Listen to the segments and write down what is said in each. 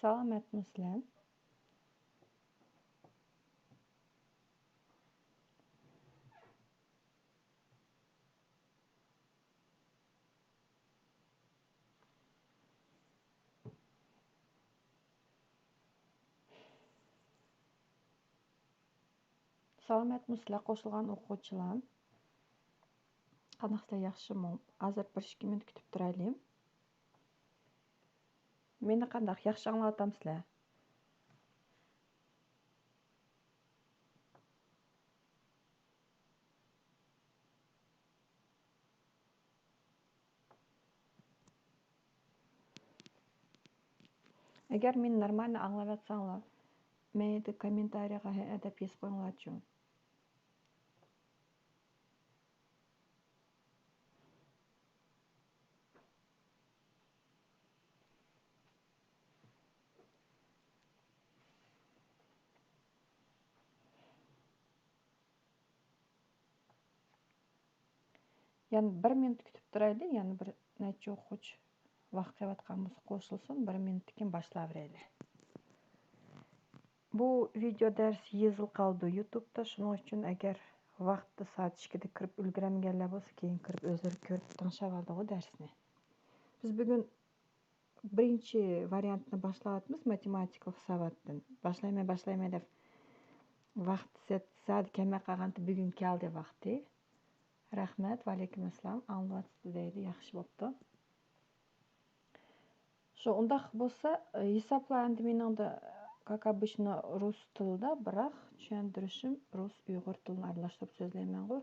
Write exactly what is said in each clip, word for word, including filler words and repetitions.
سالامەتمۇسىلەر؟ سالامەتمۇسىلەر قوشۇلغان ئوقۇغۇچىلار؟ قانداقسىلەر، ياخشىمۇ؟ ھازىر بىر ئىككى مىنۇت كۈتۈپ تۇرايلى. مېنى قانداق، ياخشى ئاڭلاۋاتامسىلەر؟ ئەگەر مېنى نورمالنى ئاڭلاۋاتساڭلار، مەيلى، كوممېنتارىيغا ھەئە دەپ يېزىپ قويۇڭلارچۇ. يەنە بىر مىنۇت كۈتۈپ تۇرايلى، يەنە بىر نەچچە ئوقۇغۇچى ۋاقىت قىلىۋاتقان بولسا قوشۇلسۇن، بىر مىنۇتتىن كېيىن باشلاۋېرەيلى. بۇ ۋىدېئو دەرس يېزىلىپ قالىدۇ يۇتۇبتا، شۇنىڭ ئۈچۈن ئەگەر ۋاقىتتا سائەت ئىككىدە كىرىپ ئۈلگۈرەلمىگەنلەر بولسا، كېيىن كىرىپ ئۆزلىرى كۆرۈپ تىڭشاۋالىدىغۇ دەرسنى. بىز بۈگۈن بىرىنچى ۋارىيانتنى باشلاۋاتىمىز، ماتېماتىكىلىق ساۋاتتىن. باشلايمەن، باشلايمەن دەپ ۋاقىت زادى كەلمەي قالغانتى، بۈگۈن كەلدى ۋاقتى. رەھمەت، ۋەئەلەيكۇم ئەسسالام، ئاڭلىۋاتىدۇ دەيدۇ، ياخشى بوپتۇ. شۇ، ئۇنداق بولسا، ھېسابلار ئەمدى مېنىڭدە، как обычно، رۇس تىلىدا، بىراق چۈشەندۈرۈشۈم رۇس، ئۇيغۇر تىلىنى ئارىلاشتۇرۇپ سۆزلەيمەنغۇ.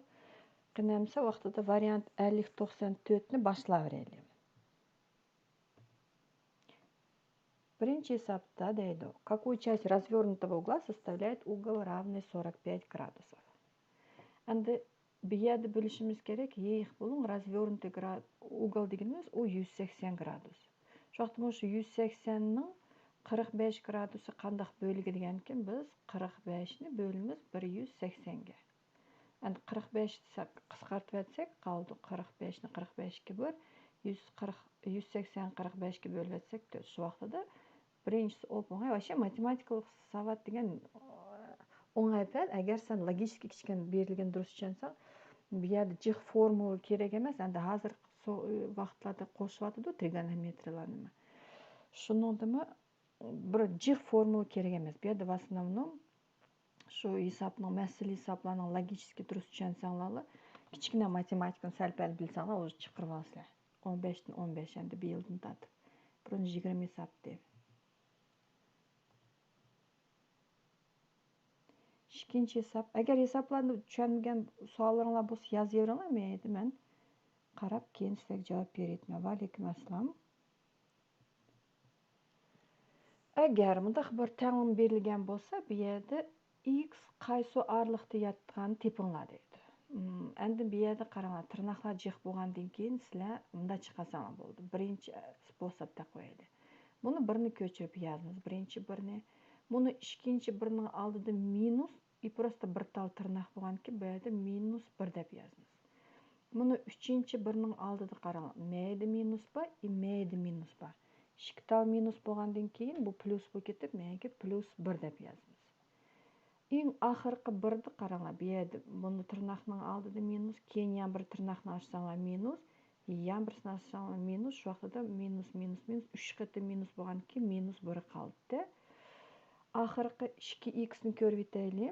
قېنى ئەمسە ۋاقتىدا ۋارىيانت ئەللىك توقسان تۆتنى باشلاۋېرەيلى. بىرىنچى ھېسابتا دەيدۇ، какую часть развёрнутого угла составляет угол, равный сорок пять градусов. ئەمدى بۇ يەردە بىلىشىمىز كېرەك، يېيىق بولۇڭ، развернутый гра-، угол دېگىنىمىز ئۇ يۈز سەكسەن گرادۇس. شۇ ۋاقىتتا مۇشۇ يۈز سەكسەننىڭ قىرىق بەش گرادۇسى قانداق بۆلگە دېگەنكىن، بىز قىرىق بەشنى بۆلىمىز بىر يۈز سەكسەنگە. ئەمدى قىرىق بەش دېسەك، قىسقارتىۋەتسەك، قالىدۇ قىرىق بەشنى قىرىق بەشكە بۆل، يۈز قىرىق، يۈز سەكسەن قىرىق بەشكە بۆلۈۋەتسەك تۆت. شۇ ۋاقتىدا بىرىنچىسى ئوپ-ئوڭاي. ۋاپشې ماتېماتىكىلىق ساۋات دېگەن ئوڭاي پەن. ئەگەر سەن لوگىچېسكىي كىچىككىنە بېرىلگەن دۇرۇس چۈشەنسەڭ، بۇ يەردە جىق فورمۇلا كېرەك ئەمەس. ئەمدى ھازىرقى سو-، ۋاقىتلاردا قوشۇۋاتىدۇ ترىگونومېترىيەلەرنىمۇ. شۇنىڭدىمۇ بىر جىق فورمۇلا كېرەك ئەمەس. بۇ يەردە в основном شۇ ھېسابنىڭ، مەسىلە ھېسابلارنىڭ لوگىچېسكىي دۇرۇس چۈشەنسەڭلارلا، كىچىككىنە ماتېماتىكىنى سەل-پەل بىلسەڭلار، ئۇزۇپ چىقىرىۋالىسىلەر. ئون بەشتىن ئون بەش، ئەمدى بۇ يىلدىن تارتىپ. بۇرۇن يىگىرمە ھېسابتى. ئىككىنچى ھېساب. ئەگەر ھېسابلارنى چۈشەنمىگەن سوئاللىرىڭلار بولسا يازىۋېرىڭلار، مەيلى، مەن قاراپ كېيىن سىلەرگە جاۋاب بېرىۋېتىمەن. ۋەئەلەيكۇم ئەسسالام. ئەگەر مۇنداق بىر تەڭلىمە بېرىلگەن بولسا، بۇ يەردە ئىكس قايسى ئارىلىقتا ياتقاننى تېپىڭلار دەيدۇ. ئەمدى بۇ يەردە قاراڭلار، تىرناقلار جىق بولغاندىن كېيىن سىلەر مۇنداق چىقارساڭلار بولىدۇ. بىرىنچى سپوسوب دەپ قويايلى. بۇنى بىرنى كۆچۈرۈپ يازىمىز، بىرىنچى بىرنى. بۇنى ئىككىنچى بىرنىڭ ئالدىدا مىنۇس، ئى، просто بىر تال تىرناق بولغاندىكىن بۇ يەردە مىنۇس بىر دەپ يازىمىز. بۇنى ئۈچىنچى بىرنىڭ ئالدىدا قاراڭ، مەيدە مىنۇس بار، ئى، مەيدە مىنۇس بار. ئىككى تال مىنۇس بولغاندىن كېيىن بۇ پلۇس بولۇپ كېتىپ، مەيگە پلۇس بىر دەپ يازىمىز. ئەڭ ئاخىرقى بىردە قاراڭلار، بۇ يەردە بۇنى تىرناقنىڭ ئالدىدا مىنۇس، كېيىن يەنە بىر تىرناقنى ئاچساڭلار مىنۇس، يەنە بىرسىنى ئاچساڭلار مىنۇس، شۇ ۋاقتىدا مىنۇس، مىنۇس، مىنۇس، ئۈچ قېتىم مىنۇس بولغاندىن كېيىن مىنۇس بىر قالدى. ئاخىرقى ئىككى ئىكسنى كۆرۈۋېتەيلى.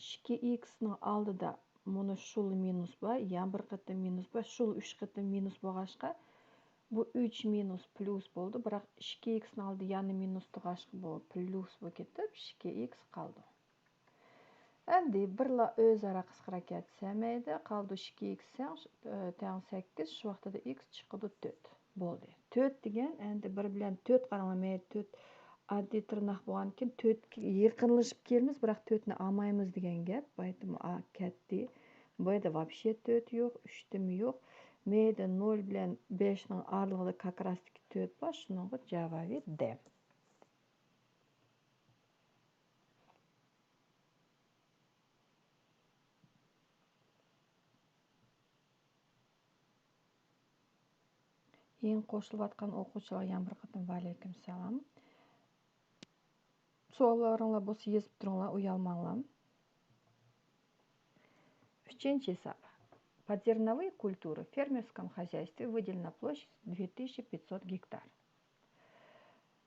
ئىككى ئىكسنىڭ ئالدىدا مانا شۇلا مىنۇس بار، يەنە بىر قېتىم مىنۇس بار، شۇلا ئۈچ قېتىم مىنۇس بولغاچقا، بۇ ئۈچ مىنۇس پلۇس بولدى، بىراق ئىككى ئىكسنىڭ ئالدىدا يەنە مىنۇس تۇرغاچقا، بۇ پلۇس بولۇپ كېتىپ، ئىككى ئىكس قالدى. ئەمدى بىرلا ئۆزئارا قىسقىراق كەتسە مەيدە، قالدى ئىككى ئىكس تەڭ، تەڭ سەككىز، شۇ ۋاقتىدا ئىكس چىقىدۇ تۆت. بولدى. تۆت دېگەن، ئەمدى بىر بىلەن تۆت قاراڭلار، مەيدە تۆت ئاددىي تىرناق بولغاندىكىن، تۆتكە يېقىنلىشىپ كېلىمىز، بىراق تۆتنى ئالمايمىز دېگەن گەپ. بايتىمۇ ئا كەتتى. بۇ يەردە ۋاپشې تۆت يوق، ئۈچتىمۇ يوق. مەيدە نۆل بىلەن بەشنىڭ ئارىلىقىدا كاكراستىكى تۆت بار، شۇنىڭغا جاۋابى دە. يېڭى قوشۇلۇۋاتقان ئوقۇغۇچىلارغا يەنە بىر قېتىم ۋەئەلەيكۇم سالام. سوئاللىرىڭلار بولسا يېزىپ تۇرۇڭلار، ئۇيالماڭلار. ئۈچىنچى ھېساب. Под зерновые культуры в фермерском хозяйстве выделена площадь две тысячи пятьсот гектар.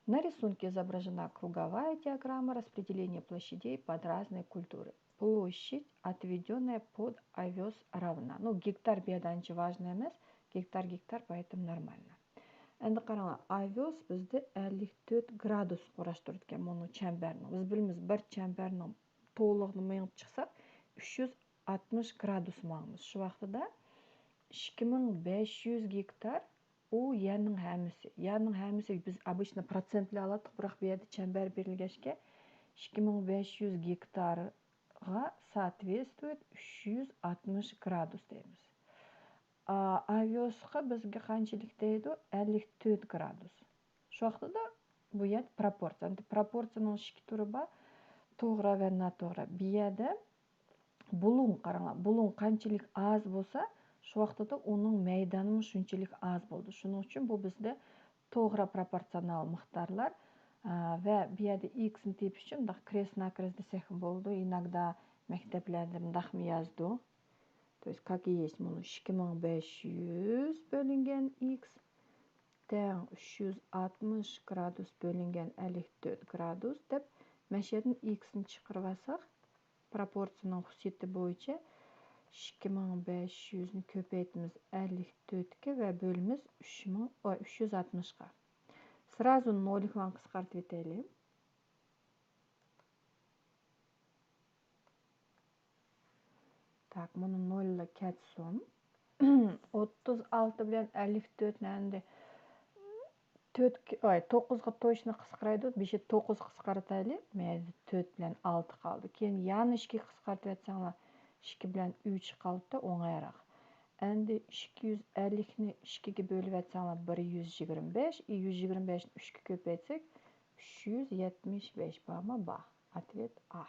На рисунке изображена круговая диаграмма распределения площадей под разные культуры. Площадь, отведенная под овёс, равна. Ну, гектар بۇ يەردە ئانچە важный ئەمەس. گېكتار، گېكتار، поэтому нормально. ئەمدى قاراڭلار، ئاۋېس بىزدە ئەللىك تۆت گرادۇس قۇراشتۇرىدىكەن مۇنۇ چەمبەرنىڭ. بىز بىلىمىز، بىر چەمبەرنىڭ تولۇقىنى مېڭىپ چىقساق، ئۈچ يۈز ئاتمىش گرادۇس ماڭىمىز. شۇ ۋاقتىدا ئىككى مىڭ بەش يۈز گېكتار ئۇ يەرنىڭ ھەممىسى. يەرنىڭ ھەممىسى، بىز обычно پروتسېنتلەر ئالاتتۇق، بىراق بۇ يەردە چەمبەر بېرىلگەچكە، ئىككى مىڭ بەش يۈز گېكتارغا соответствует ئۈچ يۈز ئاتمىش گرادۇس دەيمىز. ئا، ئاۋېسقا بىزگە قانچىلىك دەيدۇ؟ ئەللىك تۆت گرادۇس. شۇ ۋاقتىدا بۇ يەر پروپورتسىيە. ئەمدى پروپورتسىيىنىڭ ئىككى تۈرى بار، توغرا ۋە ناتوغرا. بۇ يەردە بۇلۇڭ، قاراڭلار، بۇلۇڭ قانچىلىك ئاز بولسا، شۇ ۋاقتىدا ئۇنىڭ مەيدانىمۇ شۇنچىلىك ئاز بولىدۇ. شۇنىڭ ئۈچۈن بۇ بىزدە توغرا پروپورتسىيونال مىقدارلار. ئا، ۋە بۇ يەردە ئىكسنى تېپىش ئۈچۈن مۇنداق كرېست ناكرېست دېسەكمۇ بولىدۇ. ئىناگدا مەكتەپلەردە مۇنداقمۇ يازىدۇ. То есть، как и есть، مۇنۇ ئىككى مىڭ بەش يۈز بۆلۈنگەن ئىكس تەڭ ئۈچ يۈز ئاتمىش گرادۇس بۆلۈنگەن ئەللىك تۆت گرادۇس دەپ، مەشەدىن ئىكسنى چىقىرىۋالساق، پروپورتسىيىنىڭ خۇسۇسىيىتى بويىچە ئىككى مىڭ بەش يۈزنى كۆپەيتىمىز ئەللىك تۆتكە ۋە بۆلىمىز ئۈچ مىڭ، ئۇ، ئۈچ يۈز ئاتمىشقا. سرازۇ نولىغا قىسقارتىۋېتەيلى. Так، مۇنۇ نوللا كەتسۇن. ئوتتۇز ئالتە بىلەن ئەللىك تۆتنى ئەمدى تۆت، ئاي، توققۇزغا توشنا قىسقىرايدۇ. بېشى توققۇز قىسقارتايلى. مەيلى، تۆت بىلەن ئالتە قالدى. كېيىن يەنە ئىككىگە قىسقارتىۋەتسەڭلار، ئىككى بىلەن ئۈچ قالدى، ئوڭايراق. ئەمدى ئىككى يۈز ئەللىكنى ئىككىگە بۆلۈۋەتسەڭلار، بىر يۈز يىگىرمە بەش، يۈز يىگىرمە بەشنى ئۈچكە كۆپەيتسەك، ئۈچ يۈز يەتمىش بەش بارمۇ؟ بار. ئاتۋېت ئا.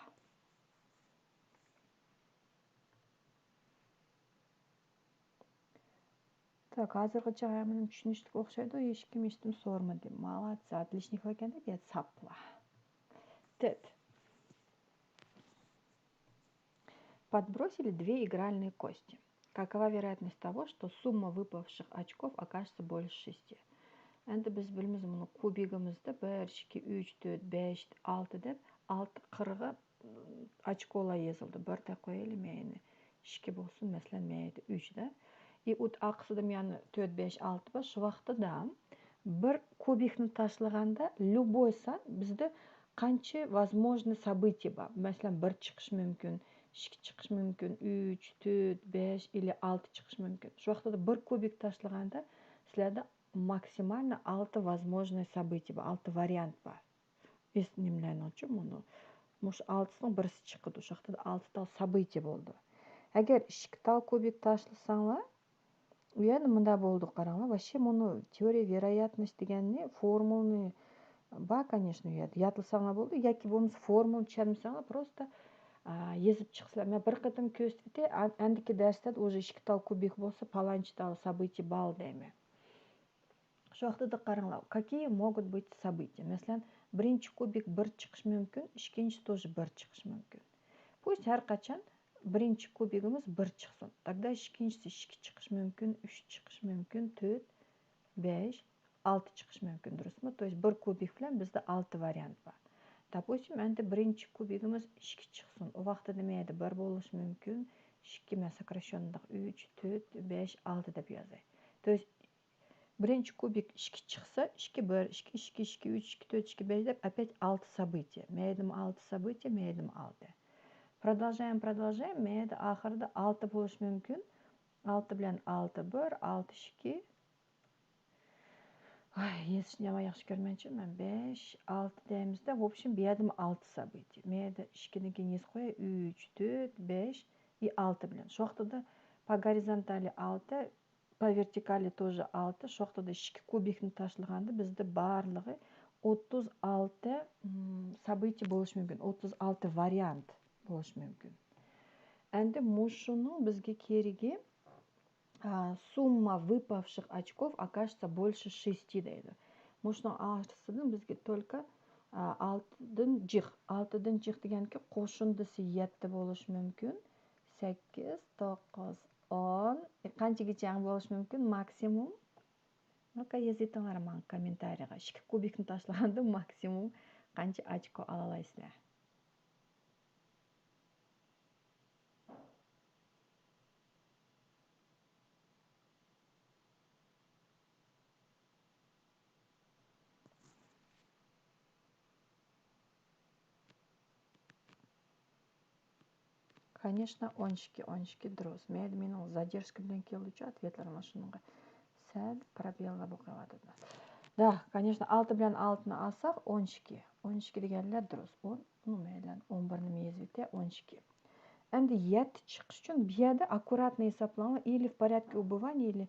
Так، ھازىرغىچە ھەممىنىڭ چۈشىنىشلىك ئوخشايدۇ، ھېچكىم ھېچنېمە سورىمىدى. ماۋات زادلىشنىكلاركەن دەپ يەتساپلا. تۆت. Подбросили две игральные кости. Какова вероятность того, что сумма выпавших очков окажется больше шести؟ Endi biz bilemiz, bunu kubigimizde bir, ikki, üç, dört, beş, altı dep, altı qırğı, ıı, ochkolar yozildi. Bir dep qo'yaylik, mayli. Ikki bo'lsin, masalan, mayli, uch da. И вот orqasida yana to'rt, besh, olti bor. Shu vaqtida bir kubikni tashlaganda любой san bizda qancha возможный событие bor. Masalan, bir chiqishi mumkin, ikki chiqishi mumkin, uch, to'rt, besh или olti chiqishi mumkin. Shu vaqtida bir kubik tashlaganda sizlarda максимально olti возможный событие bor, olti variant bor. Эс немлернинчи муну. Муш алтысының бириси чыгыды. Ошо вакытта алты тал событие болду. Эгер эки тал кубик ташласаңлар, у ерде мындай болду, караңлар. Вообще муну теория вероятность дегенни, формуланы бар, конечно, у ерде. Ятласаңлар болду. Яки болмаса формуланы түшүнмөсөңлөр, просто а, язып чыксалар. Мен бир кытым көрсөтөм, а-, андагы дерслерде уже эки тал кубик болсо, паланча тал событие бар деймен. Şu vaqtda qaranglar, какие могут быть события. Masalan, birinchi kubik bir chiqishi mumkin, ikkinchisi тоже bir chiqishi mumkin. Пусть har qachon birinchi kubigimiz bir chiqsin. Тогда ikkinchisi ikki chiqishi mumkin, uch chiqishi mumkin, to'rt, besh, olti chiqishi mumkin, durustmi? То есть bir kubik bilan bizda olti variant bor. Допустим, endi birinchi kubigimiz ikki chiqsin. U vaqtda nima edi? Bir bo'lishi mumkin, ikki, men сокращённыйda uch, to'rt, besh, olti deb yozay. То есть birinchi kubik ikki chiqsa, ikki bir, ikki ikki, ikki uch, ikki to'rt, ikki besh deb опять olti событие. Maydimi olti событие, maydimi olti. Продолжаем, продолжаем. Mayda oxirida olti bo'lishi mumkin. Olti bilan olti bir, olti ikki. Ay, yozishni yomon yaxshi ko'rmayman. Men besh, olti deymizda, в общем, bu yerdami olti событие. Men endi ikkidan keyin yozib qo'yay, uch, to'rt, besh и olti bilan. Shu vaqtida по горизонтали olti, по вертикали тоже olti. Shu vaqtida ikki kubikni tashlaganda bizda barlig'i o'ttiz olti, mm, событие bo'lishi mumkin, o'ttiz olti variant bo'lishi mumkin. Endi mushuning bizga keragi, а, сумма выпавших очков окажется больше шести deydi. Mushuni orqasidan bizga только ئالتىدىن جىق. ئالتىدىن جىق دېگەنكى قوشۇندىسى يەتتە بولۇشى مۇمكىن. سەككىز، توققۇز، ئون. قانچىگىچە بولۇشى مۇمكىن؟ ماكسىمۇم. نۇقا يېزىۋېتىڭلار ماڭا كوممېنتارىيغا. ئىككى كۇبىكنى تاشلىغاندا ماكسىمۇم قانچە ئاچكو ئالالايسىلەر؟ كانېشنا، ئون ئىككى، ئون ئىككى دۇرۇس. مەيلى، مېنىڭ زادېرژكا بىلەن كېلىدۇچۇ ئاتۋېتلىرىم شۇنىڭغا. سەل پروبېللار بولۇپ قېلىۋاتىدۇ. Да, конечно, ئالتە بىلەن ئالتىنى ئالساق، ئون ئىككى. ئون ئىككى دېگەنلەر دۇرۇس. ئون، بۇنى مەيلى، ئون بىرنى يېزىۋېتە، ئون ئىككى. ئەمدى يەتتە چىقىش ئۈچۈن بۇ يەردە аккуратно ھېسابلاڭلار، или в порядке убывания, или,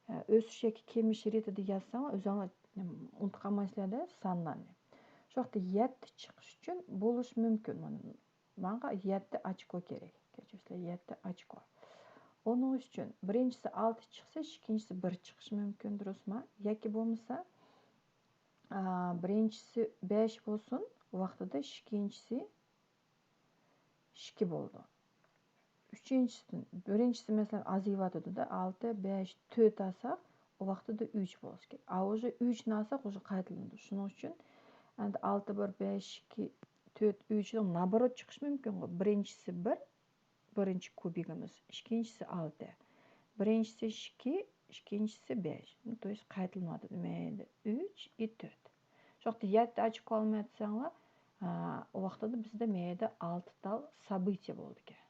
ئە، ئۆسۈش ياكى كېمىيىش رېتىدا يازساڭلار، ئۆزۈڭلار، ئۇنتۇپ قالمايسىلەر-دە سانلارنى. شۇ ۋاقىتتا يەتتە چىقىش ئۈچۈن بولۇشى مۇمكىن. مانا، ماڭا يەتتە ئاچكو كېرەك. كەچۈرسىلەر، يەتتە ئاچكو. ئۇنىڭ ئۈچۈن بىرىنچىسى ئالتە چىقسا، ئىككىنچىسى بىر چىقىشى مۇمكىن، دۇرۇسمۇ؟ ياكى بولمىسا، ئا، بىرىنچىسى بەش بولسۇن، ۋاقتىدا ئىككىنچىسى ئىككى بولىدۇ. ئۈچىنچىسىدىن، بىرىنچىسى، مەسىلەن، ئازىيىۋاتىدۇ-دە، ئالتە، بەش، تۆت ئالساق، ئۇ ۋاقتىدا ئۈچ بولۇشى كېرەك. ئا، уже ئۈچنى ئالساق، уже قايتىلىنىدۇ. شۇنىڭ ئۈچۈن ئەمدى ئالتە، بىر، بەش، ئىككى، تۆت، ئۈچنىڭ наоборот چىقىشى مۇمكىنغۇ. بىرىنچىسى بىر، بىرىنچى كۇبىكىمىز، ئىككىنچىسى ئالتە. بىرىنچىسى ئىككى، ئىككىنچىسى بەش. Ну, то есть قايتىلىنىۋاتىدۇ. مەيلى، ئۈچ، ئى، تۆت. شۇ ۋاقىتتا يەتتە ئاچكو ئالمايدىسەڭلار، ئا، ئۇ ۋاقتىدا بىزدە مەيلى ئالتە تال событие بولىدىكەن.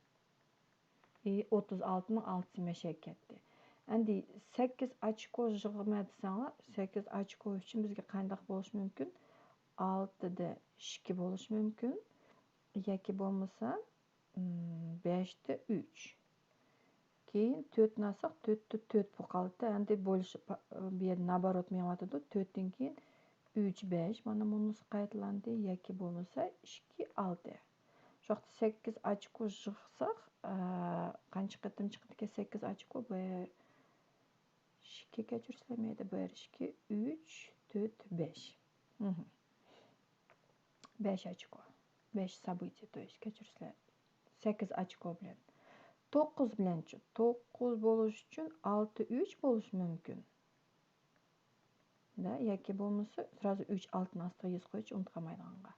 ئى، ئوتتۇز ئالتىنىڭ ئالتىسى مەشەگە كەتتى. ئەمدى سەككىز ئاچكو يىغىمەن دېسەڭلار، سەككىز ئاچكو ئۈچۈن بىزگە قانداق بولۇشى مۇمكىن؟ ئالتىدە ئىككى بولۇشى مۇمكىن. ياكى بولمىسا، ئىم، بەشتە ئۈچ. كېيىن تۆتنى ئالساق، تۆتتە تۆت بولۇپ قالدى. ئەمدى بولۇش، بۇ يەردە наоборот مېڭىۋاتىدۇ. تۆتتىن كېيىن ئۈچ، بەش. مانا مۇنۇسى قايتىلاندى. ياكى بولمىسا ئىككى، ئالتە. شۇ ۋاقىتتا سەككىز ئاچكو يىغساق، ئە، قانچە قېتىم چىقىدىكەن؟ سەككىز ئاچكو، بىر، ئىككى، كەچۈرسىلەر، مەيدە، بىر، ئىككى، ئۈچ، تۆت، بەش. مھم. بەش ئاچكو. بەش событие, то есть, كەچۈرسىلەر. سەككىز ئاچكو بىلەن. توققۇز بىلەنچۇ؟ توققۇز بولۇش ئۈچۈن ئالتە ئۈچ بولۇشى مۇمكىن. Да, ياكى بولمىسا، сразу ئۈچ ئالتىنى ئاستىغا يېزىپ قويۇچى، ئۇنتۇپ قالمايدىغانغا.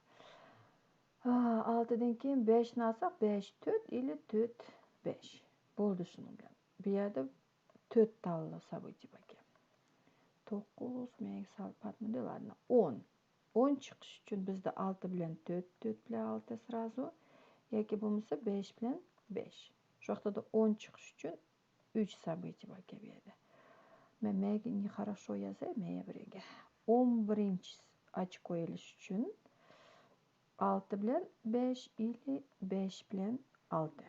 ھا، ئالتىدىن كېيىن بەشنى ئالساق، بەش تۆت или تۆت بەش. بولدى شۇنىڭ بىلەن. بۇ يەردە تۆت تاللا событие باركەن. توققۇز مەيگە سالىپ پاتمىدى، ладно. ئون. ئون چىقىش ئۈچۈن بىزدە ئالتە بىلەن تۆت، تۆت بىلەن ئالتە сразу. ياكى بولمىسا بەش بىلەن بەش. شۇ ۋاقتىدا ئون چىقىش ئۈچۈن ئۈچ событие باركەن بۇ يەردە. مەن مەيگە не хорошо يازاي، مەيگە بىرگە. ئون بىرىنچى ئاچكو ئېلىش ئۈچۈن ئالتە بىلەن بەش или بەش بىلەن ئالتە.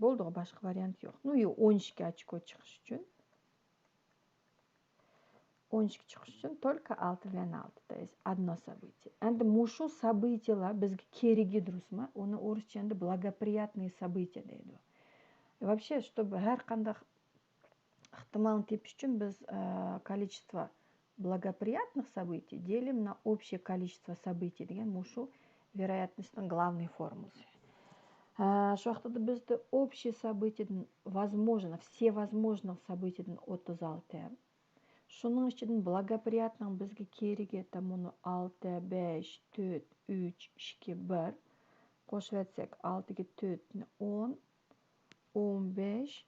بولدىغۇ، باشقا ۋارىيانت يوق. Ну, и ئون ئىككى ئاچكو چىقىش ئۈچۈن. ئون ئىككى چىقىش ئۈچۈن только ئالتە بىلەن ئالتە, то есть, одно событие. ئەمدى مۇشۇ событиيلار بىزگە كېرىكى دۇرۇسمۇ؟ ئۇنى ئورۇسچە ئەمدى благоприятные события دەيدۇ. Вообще, чтобы ھەر قانداق ئېھتىمالنى تېپىش ئۈچۈن بىز, ئە، количество благоприятных событий делим на общее количество событий دېگەن مۇشۇ вероятностьنىڭ главный формулىسى. ھە، شۇ ۋاقتىدا بىزدە общий событиيدىن, возможно, все возможных событиيدىن ئوتتۇز ئالتە. شۇنىڭ ئىچىدىن благоприятныينىڭ بىزگە كېرىكى تامۇنى ئالتە، بەش، تۆت، ئۈچ، ئىككى، بىر. قوشۇۋەتسەك، ئالتىگە تۆتنى ئون، ئون بەش،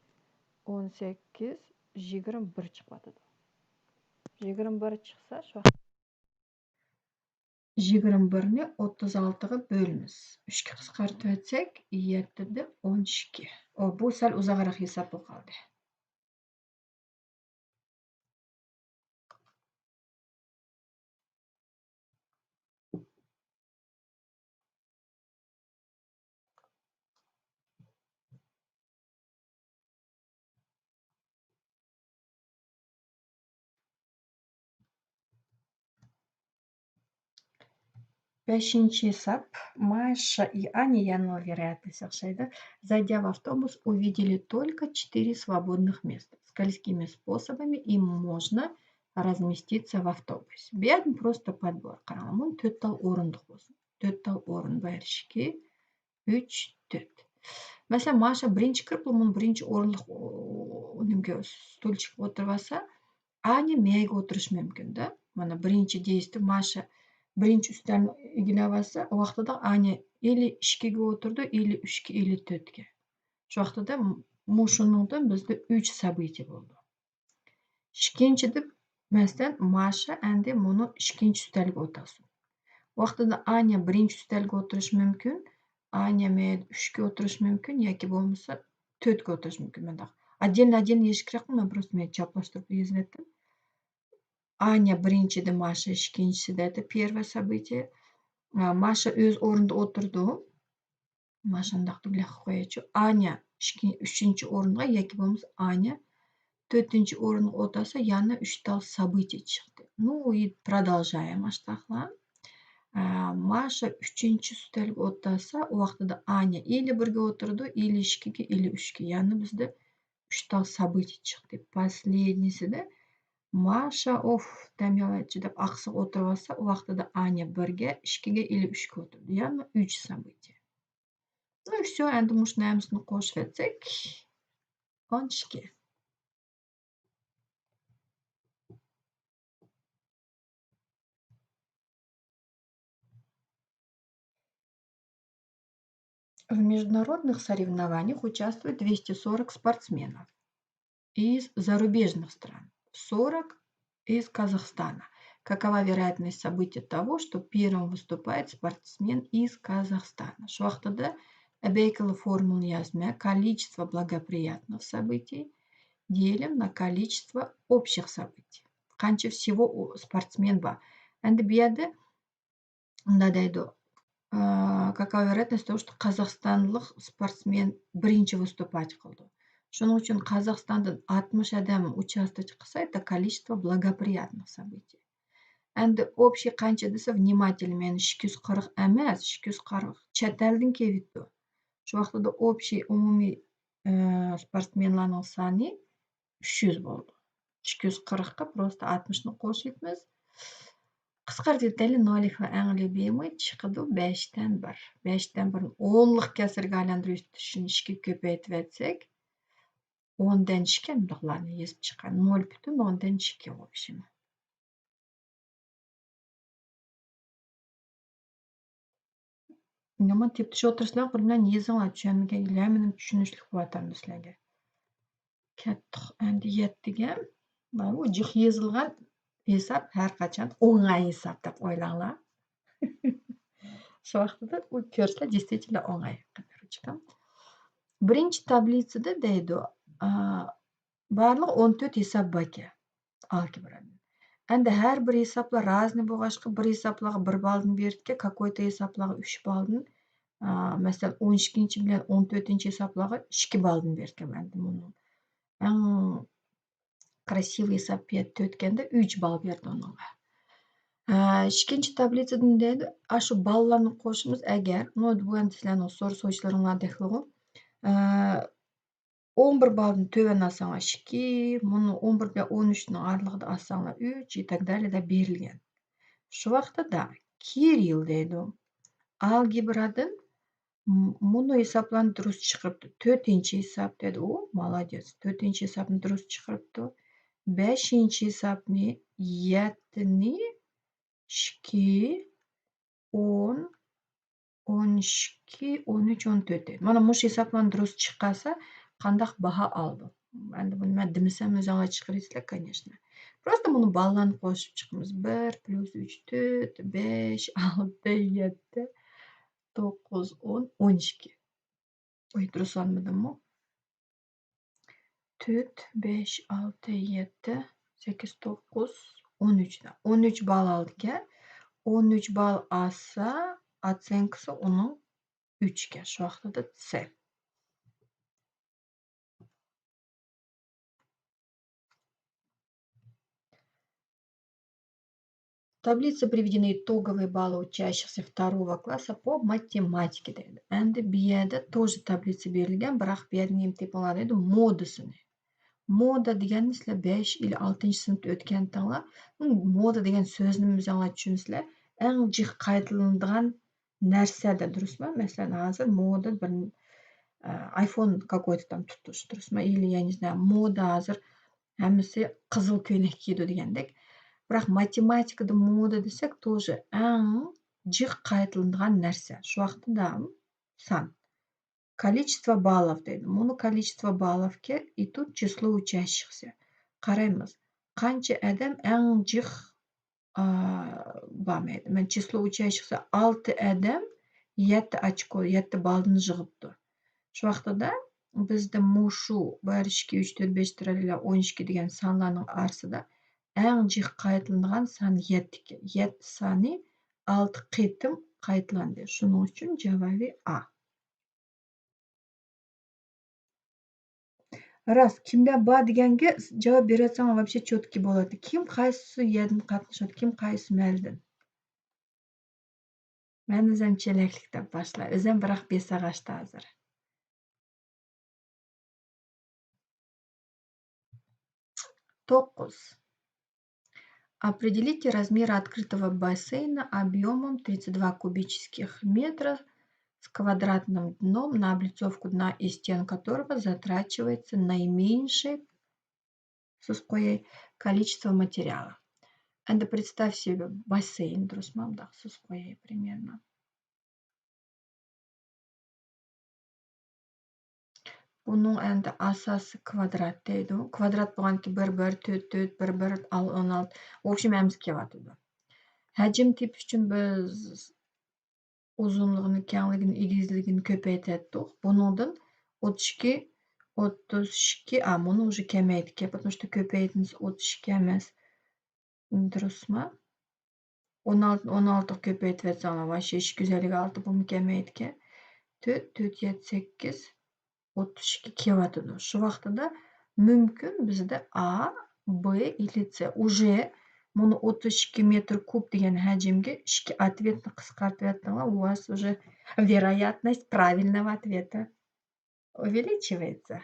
ئون سەككىز، يىگىرمە بىر چىقىۋاتىدۇ. يىگىرمە بىر چىقسا، شۇ يىگىرمە بىرنى ئوتتۇز ئالتىغا بۆلىمىز. ئۈچكە قىسقارتىۋەتسەك، يەتتىدە ئون ئىككى. ئو، بۇ سەل ئۇزاقراق ھېساب بولۇپ قالدى. بەشىنچى ھېساب. Маша и Аня, я новый ряд, دېسە ئوخشايدۇ. Зайдя в автобус, увидели только четыре свободных места. Сколькими способами им можно разместиться в автобусе. بۇ يەردىن просто подбор قاراڭلار. بۇنى تۆت تال ئورۇندۇق بولسۇن. تۆت تال ئورۇن بار. ئىككى، ئۈچ، تۆت. مەسىلەن، ماشا بىرىنچى كىرىپ، بۇ بىرىنچى ئورۇنلۇق، ئۇ، نېمىگە، ستۇلچىكقا ئولتۇرۇۋالسا، ئانيا مەيگە ئولتۇرۇشى مۇمكىن-دە. مانا بىرىنچى دېيىشتە ماشا بىرىنچى ئۈستەلنى ئىگىلەۋالسا، ئۇ ۋاقتىدا ئانيا ئىلى ئىككىگە ئولتۇرىدۇ، ئىلى ئۈچكە، ئىلى تۆتكە. شۇ ۋاقتىدا م-، مۇشۇنىڭدىن بىزدە ئۈچ سابىتى بولىدۇ. ئىككىنچىدە، مەسىلەن، ماشا ئەمدى مۇنۇ ئىككىنچى ئۈستەلگە ئولتۇرسۇن. ۋاقتىدا ئانيا بىرىنچى ئۈستەلگە ئولتۇرۇشى مۇمكىن، ئانيا مەيەردە ئۈچكە ئولتۇرۇشى مۇمكىن ياكى بولمىسا تۆتكە ئولتۇرۇشى مۇمكىن. مۇنداق ئاددىينى ئاددىينى يېزىش كېرەكمۇ؟ مەن просто مەن چاپلاشتۇرۇپ يېزىۋەتتىم. ئانيا بىرىنچىدە، ماشا ئىككىنچىسىدە، это первое событие. ماشا ئۆز ئورنىدا ئولتۇرىدۇ. مانا شۇنداق تۈگلەپ قويايچۇ. ئانيا ئىككى-، ئۈچىنچى ئورۇنغا ياكى بولمىسا ئانيا تۆتىنچى ئورۇنغا ئولتۇرسا، يەنە ئۈچ تال событие چىقتى. Ну и продолжаем ئاشتاقلا. ئە، ماشا ئۈچىنچى ئۈستەلگە ئولتۇرسا، ئۇ ۋاقتىدا ئانيا ئىلى بىرگە ئولتۇرىدۇ، ئىلى ئىككىگە، ئىلى ئۈچكە. يەنە بىزدە ئۈچ تال событие چىقتى. Последнийسىدە ماشا، ئوف، دەم ئېلىۋەتچى دەپ ئاقسىغا ئولتۇرۇۋالسا، ئۇ ۋاقتىدا ئانيا بىرگە، ئىككىگە، ئىلى ئۈچكە ئولتۇرىدۇ. يەنى ئۈچ событие. Ну и всё، ئەمدى مۇشۇنى ھەممىسىنى قوشۇۋەتسەك، ئون ئىككى. В международных соревнованиях участвует двести сорок спортсменов из зарубежных стран, сорок из Казахстана. Какова вероятность события того, что первым выступает спортсмен из Казахстана? شۇ ۋاقتىدا ئەبەيكىلى فورمۇلىنى يازىمەن. Количество благоприятных событий делим на количество общих событий. قانچە всего ئۇ سپورتسمېن بار. ئەمدى بۇ يەردە مۇنداق دەيدۇ. ئا، какова вероятность того, что قازاقىستانلىق سپورتسمېن بىرىنچى ۋىستۇپات قىلىدۇ. شۇنىڭ ئۈچۈن قازاقىستاندىن ئاتمىش ئادەم ئۇچاستوچ قىلسا، это количество благоприятных событий. ئەمدى ئوبشىي قانچە دېسە، ۋنىماتېلنى مەن ئىككى يۈز قىرىق ئەمەس، ئىككى يۈز قىرىق چەت ئەلدىن كېلىۋېتىدۇ. شۇ ۋاقتىدا ئوبشىي ئومۇمىي، ئە، سپورتسمېنلارنىڭ سانى ئۈچ يۈز بولدى. ئىككى يۈز قىرىققا просто ئاتمىشنى قوشۇۋېتىمىز. قىسقارتىۋېتەيلى، نول ئېكىنىڭ ئەڭ ليۇبىمىي چىقىدۇ بەشتىن بىر. بەشتىن بىرنى ئونلۇق كەسىرگە ئايلاندۇرۇش ئۈچۈن ئىككىگە كۆپەيتىۋەتسەك، ئوندىن ئىككى، مۇنداقلارنى يېزىپ چىقار. نول پۈتۈن ئوندىن ئىككى بولۇشىمۇ. يامان تېپىتىش ئولتۇرسىلەر، قول بىلەن يېزىڭلار، چۈشەنمىگەن يەنە مېنىڭ چۈشىنىشلىك بولۇۋاتامدۇ سىلەرگە. كەتتۇق ئەمدى يەتتىگە. ماۋۇ جىق يېزىلغان ھېساب ھەر قاچان ئوڭاي ھېساب دەپ ئويلاڭلار. شۇ ۋاقتىدا ئۇ كۆرسىلەر، действительно ئوڭاي. بىرىنچى تابلىتسىدا دەيدۇ، ئا، بارلىقى ئون تۆت ھېساب باركەن. ئالگېبرادىن. ئەمدى ھەر بىر ھېسابلار رازنىي بولغاچقا، بىر ھېسابلارغا بىر بالدىن بېرىدىكەن، какой-то ھېسابلارغا ئۈچ بالدىن، ئا، مەسىلەن، ئون ئىككىنچى بىلەن ئون تۆتىنچى ھېسابلارغا ئىككى بالدىن بېرىدىكەن. ئەمدى بۇنىڭ ئەڭ كرасивый ھېساب تۆتكەندە ئۈچ بال بېرىدۇ ئۇنىڭغا. ئا، ئىككىنچى تابلىتسىدىن دەيدۇ، ئاشۇ باللارنى قوشىمىز ئەگەر، نو، بۇ ئەمدى سىلەرنىڭ سورا سوچلىرىڭلاردەكلىغۇ. ئا، ئون بىر بالدىن تۆۋەن ئالساڭلار ئىككى، مۇنۇ ئون بىر بىلەن ئون ئۈچنىڭ ئارىلىقىدا ئالساڭلار ئۈچ، и так далее دەپ بېرىلگەن. شۇ ۋاقتىدا كىرىل دەيدۇ. ئالگېبرادىن م-، مۇنۇ ھېسابلارنى دۇرۇس چىقىرىپتۇ. تۆتىنچى ھېساب دەيدۇ. ئۇ، مالادېس. تۆتىنچى ھېسابنى دۇرۇس چىقىرىپتۇ. بەشىنچى ھېسابنى، يەتتىنى، ئىككى، ئون، ئون ئىككى، ئون ئۈچ، ئون تۆت دەيدۇ. مانا مۇشۇ ھېسابلارنى دۇرۇس چىقارسا، قانداق باھا ئالىدۇ؟ ئەمدى بۇنى مەن دېمىسەم، ئۆزۈڭلار چىقىرىسىلەر، конечно. Просто بۇنى بالىلارنى قوشۇپ چىقىمىز. بىر پلۇس ئۈچ، تۆت، بەش، ئالتە، يەتتە، توققۇز، ئون، ئون ئىككى. ئوي، دۇرۇس ئالمىدىممۇ؟ تۆت، بەش، ئالتە، يەتتە، سەككىز، توققۇز، ئون ئۈچ. ئون ئۈچ بال ئالدىكەن. ئون ئۈچ بال ئالسا، ئاتسېنكىسى ئۇنىڭ ئۈچكەن. شۇ ۋاقتىدا سەن. Таблица приведены итоговые баллы учащихся второго класса по математике دەيدۇ. ئەمدى بۇ يەردە тоже تابلىتسا بېرىلگەن، بىراق بۇ يەردە نېمە تېپىڭلار دەيدۇ؟ مودىسىنى. مودا دېگەننى سىلەر بەش ئىلى ئالتىنچى سىنىپتا ئۆتكەنتىڭلار. مودا دېگەن سۆزنىمۇ ئۆزۈڭلار چۈشىنىسىلەر. ئەڭ جىق قايتىلىنىدىغان نەرسە دەپ، دۇرۇسمۇ؟ مەسىلەن، ھازىر مودا بىر، ئە، ئايفون какой-то там تۇتۇش، دۇرۇسمۇ؟ ئىلى، يەنى مودا ھازىر ھەممىسى قىزىل كۆينەك كىيىدۇ دېگەندەك. بىراق ماتېماتىكىدا مودا دېسەك، توژې ئەڭ جىق قايتىلىنىدىغان نەرسە. شۇ ۋاقىتتا سان. Количество баллов دەيدۇ. مۇنۇ количество баллов كى، и тут число учащихся. قارايمىز. قانچە ئادەم ئەڭ جىق، ئا، بارمايدۇ. مەن число учащихся ئالتە ئادەم يەتتە ئاچكو، يەتتە بالدىن يىغىپتۇ. شۇ ۋاقتىدا بىزدە مۇشۇ بىر، ئىككى، ئۈچ، تۆت، بەش، تىرىلىلەر ئون ئىككى دېگەن سانلارنىڭ ئارىسىدا ئەڭ جىق قايتىلىنىدىغان سان يەتتە ئىكەن. يەتتە سانى ئالتە قېتىم قايتىلاندى. شۇنىڭ ئۈچۈن جاۋابى ئا. راست، كىملەر بار دېگەنگە جاۋاب بېرىۋەتسەڭ، вообще چوتكا بولاتتى. كىم قايسى يەردىن قاتنىشىدۇ، كىم قايسى مەھەللىدىن؟ مەن ئۆزۈم چېلەكلىك دەپ باشلا. ئۆزۈم بىراق بېسىغاچتا ھازىر. توققۇز. Определите размер открытого бассейна объёмом тридцать два кубических метра с квадратным дном, на облицовку дна и стен которого затрачивается наименьшее، سىز قوياي، количество материала. Endi представь себе бассейн, دۇرۇسمۇ؟ مۇنداق سىز قوياي، примерно. بۇنىڭ ئەمدى ئاساسى كۋادرات دەيدۇ. كۋادرات بولغاندىكىن بىر، بىر، تۆت، تۆت، بىر، بىر، ئون ئالتە. В общем، ھەممىسى كېلىۋاتىدۇ. ھەجىم تېپىش ئۈچۈن بىز ئۇزۇنلۇقىنى، كەڭلىكىنى، ئېگىزلىكىنى كۆپەيتەتتۇق. بۇنىڭدىن ئوتتۇز ئىككى، ئوتتۇز ئىككى، ئا، مۇنى уже كەمەيتكەن. Потому что كۆپەيتمىسە ئوتتۇز ئىككى ئەمەس. دۇرۇسمۇ؟ ئون ئالتىنى ئون ئالتىغا كۆپەيتىۋەتسەڭلار، ۋاي، شېشە گۈزەللىكى ئالتە بولما كەمەيدىكەن. تۆت، تۆت، يەتتە، سەككىز، ئوتتۇز ئىككى كېلىۋاتىدۇ. شۇ ۋاقتىدا مۇمكىن بىزدە ئا، بې ئىلى سې. Уже مۇنى ئوتتۇز ئىككى مېتىر كۇب دېگەن ھەجىمگە ئىككى ئاتۋېتنى قىسقارتىۋەتتىڭلار. У вас уже вероятность правильного ответа увеличивается.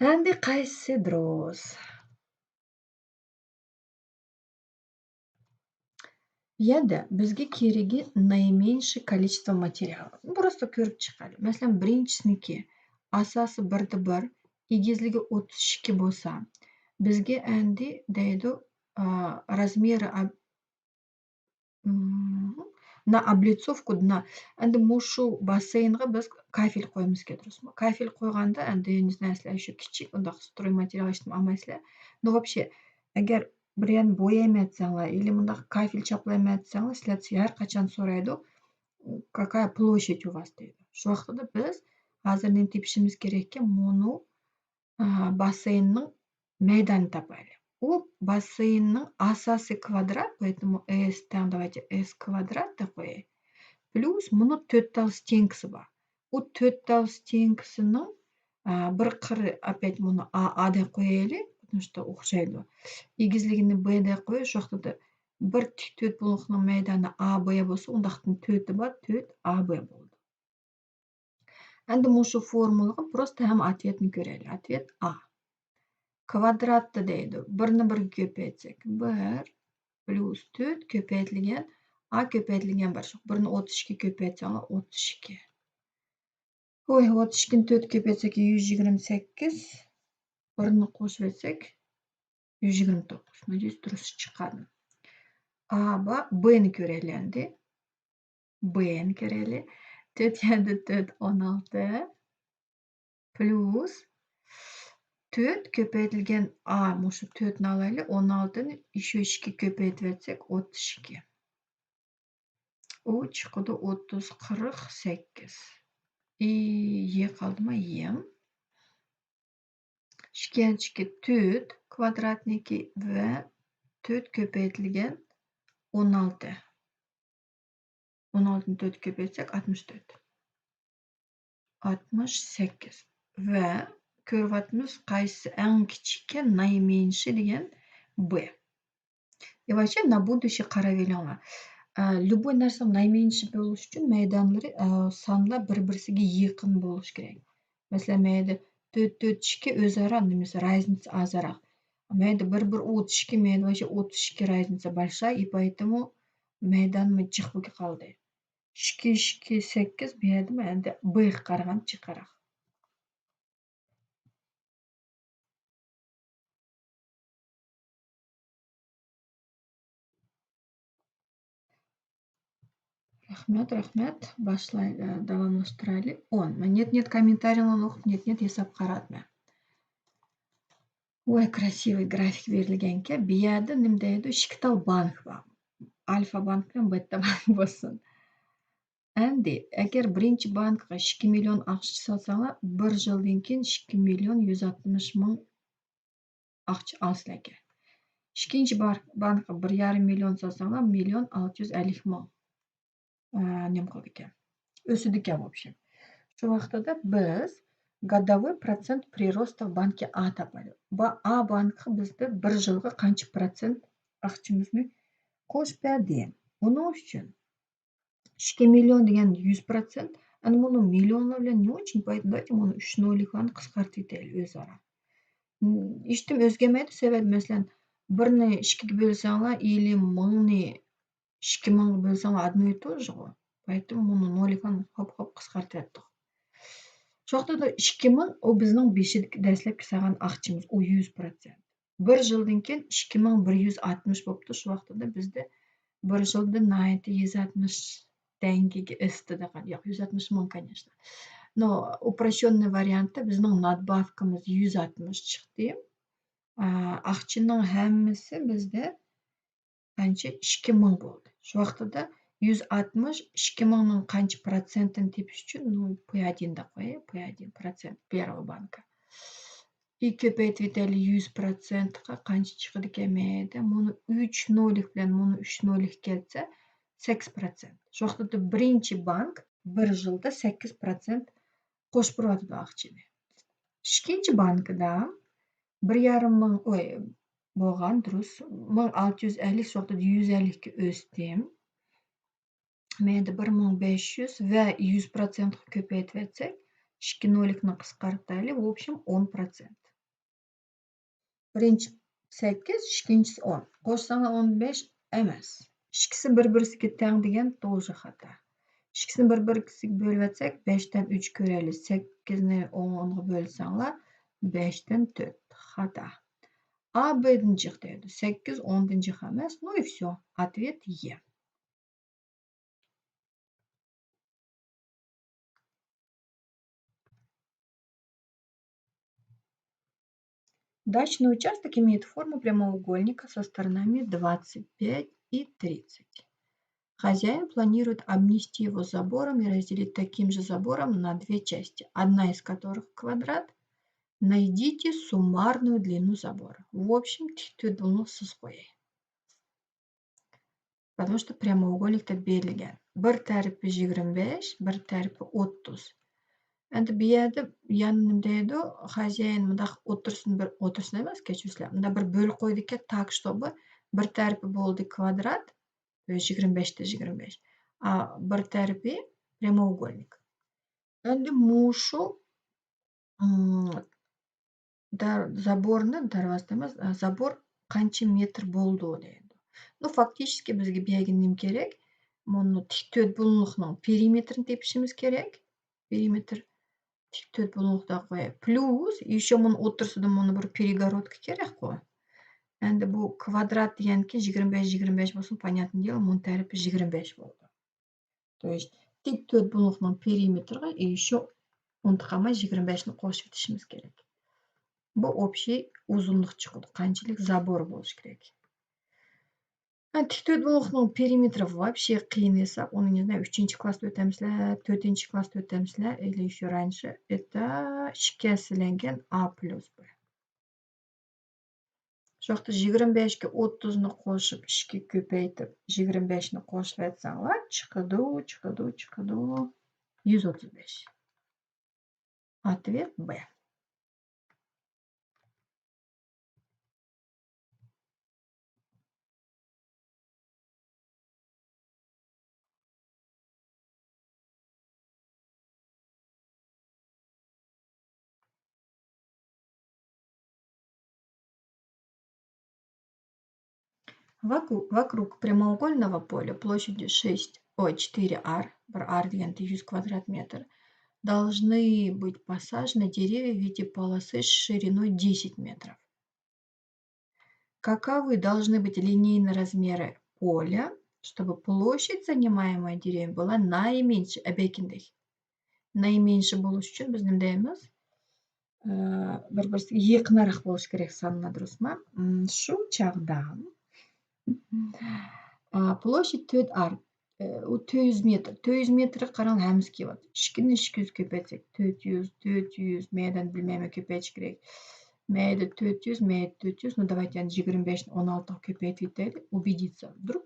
ئەمدى قايسى دۇرۇس؟ يەدە بىزگە كېرىكى наименьшее количество материала. Просто كۆرۈپ چىقايلى. مەسىلەن، بىرىنچىسىنىڭكى ئاساسى بىردە بىر، ئېگىزلىكى ئوتتۇز ئىككى بولسا، بىزگە ئەمدى دەيدۇ، ئا، размеры об-، مم، на облицовку дна. ئەمدى مۇشۇ باسسېيىنغا بىز كافېل قويىمىزكەن، دۇرۇسمۇ؟ كافېل قويغاندا ئەمدى نەرسىلەر شۇ كىچىك، ئۇنداق ستروي ماتېرىيال ھېچنېمە ئالمايسىلەر. Ну, вообще، ئەگەر بىر يەرنى بويايمەن دېسەڭلار، يەنى مۇنداق كافېل چاپلايمەن دېسەڭلار، سىلەر ھەر قاچان سورايدۇ، какая площадь у вас دەيدۇ. شۇ ۋاقتىدا بىز ھازىر نېمە تېپىشىمىز كېرەككەن؟ مۇنۇ ئا، باسسېيىننىڭ مەيدانىنى تاپايلى. ئۇ باسسېيىننىڭ ئاساسى كۋادرات، поэтому S تەڭ، давайте S квадрат دەپ قوياي. پلۇس مۇنۇ تۆت تال ستېنكىسى بار. ئۇ تۆت تال ستېنكىسىنىڭ، ئا، بىر قىرى، опять مۇنى A، A دەپ قويايلى، потому что ئوخشايدۇ. ئېگىزلىكىنى B دەپ قويۇش، شۇ ۋاقىتتا بىر تىك تۆت بۇلۇڭلۇقنىڭ مەيدانى A B بولسا، ئۇنداقتىن تۆتى بار، تۆت A B بولىدۇ. ئەمدى مۇشۇ فورمۇلىغا پروستو ھەممە ئاتۋېتنى كۆرەيلى. ئاتۋېت ئا. كۋادراتتا دەيدۇ. بىرنى بىرگە كۆپەيتسەك، بىر پلۇس تۆت كۆپەيتىلگەن ئا كۆپەيتىلگەن بىر. شۇ بىرنى ئوتتۇز ئىككىگە كۆپەيتسەڭلار، ئوتتۇز ئىككى. ۋوي، ئوتتۇز ئىككىنى تۆتكە كۆپەيتسەك، يۈز يىگىرمە سەككىز. بىرنى قوشۇۋەتسەك، يۈز يىگىرمە توققۇز. ناديۇس دۇرۇس چىققان. ئا بار، بنى كۆرەيلى ئەمدى. بنى كۆرەيلى. تۆت يەردە تۆت، ئون ئالتە. پلۇس تۆت كۆپەيتىلگەن ئا، مۇشۇ تۆتنى ئالايلى، ئون ئالتىنى ئىككى كۆپەيتىۋەتسەك، ئوتتۇز ئىككى. ئۇ چىقىدۇ ئوتتۇز، قىرىق سەككىز. ئى، يې قالدىما؟ يېم. ئىككىنچىكى تۆت كۋادراتنىكى ۋە تۆت كۆپەيتىلگەن ئون ئالتە. ئون ئالتىنى تۆتكە كۆپەيتسەك، ئاتمىش تۆت. ئاتمىش سەككىز. ۋە كۆرۈۋاتىمىز، قايسى ئەڭ كىچىككەن، نايمېنشى دېگەن بې. И вообще на будущее قاراۋېلىڭلار. ئە، любой نەرسىنىڭ نايمېنشى بولۇش ئۈچۈن مەيدانلىرى، ئە، سانلار بىر-بىرسىگە يېقىن بولۇش كېرەك. مەسىلەن، مەيدە تۆت، تۆت، ئىككى ئۆزئارا نېمىسى، رازница ئازراق. مەيدە بىر، بىر، ئوتتۇز ئىككى، مەيدە باشقا ئوتتۇز ئىككى رازنىسا باشقا، и поэтому مەيدانمۇ جىق بولۇپ قالدى. ئىككى، ئىككى، سەككىز، بۇ يەردىمۇ ئەمدى بىغا قارىغان چىقىراق. رەھمەت، رەھمەت. باشلاي-، ئە، داۋاملاشتۇرايلى. ئون. مەن نېت-نېت كوممېنتارىيلارنى ئوقۇپ، نېت-نېت ھېساب قاراتمەن. ۋاي، كراسىۋىي گرافىك بېرىلگەنكەن. بۇ يەردە نېمە دەيدۇ؟ ئىككى تال بانك بار. ئالفا بانك بىلەن بېتا بانك بولسۇن. ئەمدى ئەگەر بىرىنچى بانكىغا ئىككى مىليون ئاقچا سالساڭلار، بىر يىلدىن كېيىن ئىككى مىليون يۈز ئاتمىش مىڭ ئاقچا ئالىسىلەركەن. ئىككىنچى بار-، بانكىغا بىر يارىم مىليون سالساڭلار، مىليون ئالتە يۈز ئەللىك مىڭ، ئە، نېمە قىلىدىكەن؟ ئۆسىدىكەن، ۋوبشېم. شۇ ۋاقتىدا بىز годовой процент прироста в банке А تاپايلى. با-، ئا بانكا بىزدە بىر يىلغا قانچە پىروتسېنت ئاقچىمىزنى قوشۇپ بەردى. ئۇنىڭ ئۈچۈن ئىككى مىليون دېگەن يۈز پىروتسېنت. ئەنە مۇنۇ مىليونلار بىلەن نېمە ئۈچۈن پايدا؟ داۋايتى مۇنۇ ئۈچ نوللۇقلارنى قىسقارتىۋېتەيلى ئۆزئارا. ھېچنېمە ئۆزگەرمەيدۇ، سەۋەبى، مەسىلەن، بىرنى ئىككىگە بۆلسەڭلار، ئەللىك مىڭنى ئىككى مىڭغا بۆلسەڭلار، одно и то же غۇ. Поэтому مۇنۇ نوللۇقلارنى خوپ-خوپ قىسقارتىۋەتتۇق. شۇ ۋاقىتتا ئىككى مىڭ ئۇ بىزنىڭ بېشىدىكى دەسلەپكى سالغان ئاقچىمىز، ئۇ يۈز پىروتسېنت. بىر يىلدىن كېيىن ئىككى مىڭ بىر يۈز ئاتمىش بوپتۇ. شۇ ۋاقتىدا بىزدە بىر يىلدا ناھايىتى يۈز ئاتمىش تەڭگىگە ئۆستى دېگەن، ياق، يۈز ئاتمىش مىڭ، конечно. Но، упрощённый ۋارىيانتتا بىزنىڭ نادباۋكىمىز يۈز ئاتمىش چىقتى. ئا، ئاقچىنىڭ ھەممىسى بىزدە قانچە؟ ئىككى مىڭ بولدى. شۇ ۋاقتىدا يۈز ئاتمىش، ئىككى مىڭنىڭ قانچە پىروتسېنتىنى تېپىش ئۈچۈن، ну، пэ один دەپ قوياي، пэ один процент первого банка. ئى، كۆپەيتىۋېتەيلى، يۈز پىروتسېنتقا قانچە چىقىدىكەن مەيدە؟ مۇنۇ ئۈچ نوللۇق بىلەن مۇنۇ ئۈچ نوللۇق كەلسە، سەككىز پىروتسېنت. شۇ ۋاقىتتا بىرىنچى بانك بىر يىلدا سەككىز پىروتسېنت قوشۇپ بېرىۋاتىدۇ ئاقچىنى. ئىككىنچى بانكىدا بىر يارىم مىڭ، ئوي، بولغان، دۇرۇس، مىڭ ئالتە يۈز ئەللىك، شۇ ۋاقتىدا يۈز ئەللىككە ئۆستى. مەيدە بىر مىڭ بەش يۈز ۋە يۈز پىروتسېنتقا كۆپەيتىۋەتسەك، ئىككى نوللۇقنى قىسقارتايلى، ۋوبشېم، ئون پىروتسېنت. بىرىنچى سەككىز، ئىككىنچىسى ئون. قوشساڭلار ئون بەش ئەمەس. ئىككىسى بىر-بىرسىگە تەڭ دېگەن тоже خاتا. ئىككىسىنى بىر-بىرسىگە بۆلۈۋەتسەك، بەشتىن ئۈچ كۆرەيلى. سەككىزنى ئونغا بۆلسەڭلار، بەشتىن تۆت. خاتا. ئا بىدىن جىق دەيدۇ. سەككىز ئوندىن جىق ئەمەس. Ну и всё. Ответ Е. Дачный участок имеет форму прямоугольника со сторонами двадцать пять и тридцать. Хозяин планирует обнести его забором и разделить таким же забором на две части, одна из которых квадрат. Найдите суммарную длину забора. В общем, тиктۆт بۇلۇڭلۇق سىزىپ قوياي. Потому что прямоугольник دەپ بېرىلگەن. بىر تەرىپى يىگىرمە بەش، بىر تەرىپى ئوتتۇز. ئەمدى بۇ يەردە يەنە نېمە دەيدۇ؟ خازىيەن مۇنداق ئوتتۇرىسىنى بىر، ئوتتۇرىسىنى ئەمەس، كەچۈرسىلەر. مۇنداق بىر بۆلۈپ قويىدىكەن، так чтобы بىر تەرىپى بولدى كۋادرات، يىگىرمە بەشتە يىگىرمە بەش. ئا، بىر تەرىپى прямоугольник. ئەمدى مۇشۇ، ئىم، دەر-، زابورنى، دەرۋازا ئەمەس، ئا، زابور قانچە مېتىر بولىدۇ دەيدۇ. Ну، فاكتىچېسكى بىزگە بەرگەن نېمە كېرەك؟ مۇنۇ تىك تۆت بۇلۇڭلۇقنىڭ پېرىمېتىرىنى تېپىشىمىز كېرەك. پېرىمېتىر تىك تۆت بۇلۇڭلۇقتا قوياي. پليۇس، يېشى مۇنۇ ئوتتۇرىسىدا مۇنۇ بىر перегородка كېرەكقۇ. ئەمدى بۇ كۋادرات دېگەنكى يىگىرمە بەش، يىگىرمە بەش بولسۇن، понятное дело، مۇنۇ تەرىپى يىگىرمە بەش بولىدۇ. То есть، تىك تۆت بۇلۇڭلۇقنىڭ پېرىمېتىرىغا، ئى، شۇ ئۇنتۇپ قالماي يىگىرمە بەشنى قوشۇۋېتىشىمىز كېرەك. بۇ ئوبشىي ئۇزۇنلۇق چىقىدۇ، قانچىلىك زابور بولۇشى كېرەك. ھە، تىك تۆت بۇلۇڭلۇقنىڭ پېرىمېتىرى ۋاپشې قىيىن ھېساب، ئۇنىڭ يەنە ئۈچىنچى كلاستا ئۆتەمسىلەر، تۆتىنچى كلاستا ئۆتەمسىلەر، ئىلى شۇ رانچە ئېتا شىكەسلەنگەن ئا پليۇس بىر. شۇ ۋاقىتتا يىگىرمە بەشكە ئوتتۇزنى قوشۇپ، ئىككىگە كۆپەيتىپ، يىگىرمە بەشنى قوشۇۋەتسەڭلار، چىقىدۇ، چىقىدۇ، چىقىدۇ. يۈز ئوتتۇز بەش. Ответ Б. Вокруг прямоугольного поля площадью шесть, ой, четыре ар, bir ар дегенде yuz kvadrat metr, должны быть посажены деревья в виде полосы с шириной десять метров. Каковы должны быть линейные размеры поля, чтобы площадь, занимаемая деревьями, была наименьшей, ئەبەكىندەك. نايمېنشى بولۇش ئۈچۈن بىز نېمە دەيمىز؟ بىر-بىرسىگە يېقىنراق بولۇش كېرەك سانلار، دۇرۇسمۇ؟ شۇ چاغدا площадь تۆت ار، ئۇ تۆت يۈز مېتىر، تۆت يۈز مېتىرگە قاراڭ، ھەممىسى كېلىۋاتىدۇ. ئىككىنى ئىككى يۈز كۆپەيتسەك، تۆت يۈز، تۆت يۈز، مەيدان بىلمەيمەن، كۆپەيتىش كېرەك. مەيدە تۆت يۈز، مەيدە تۆت يۈز، ну давайте ئەمدى يىگىرمە بەشنى ئون ئالتىغا كۆپەيتىۋېتەيلى، убедиться. Вдруг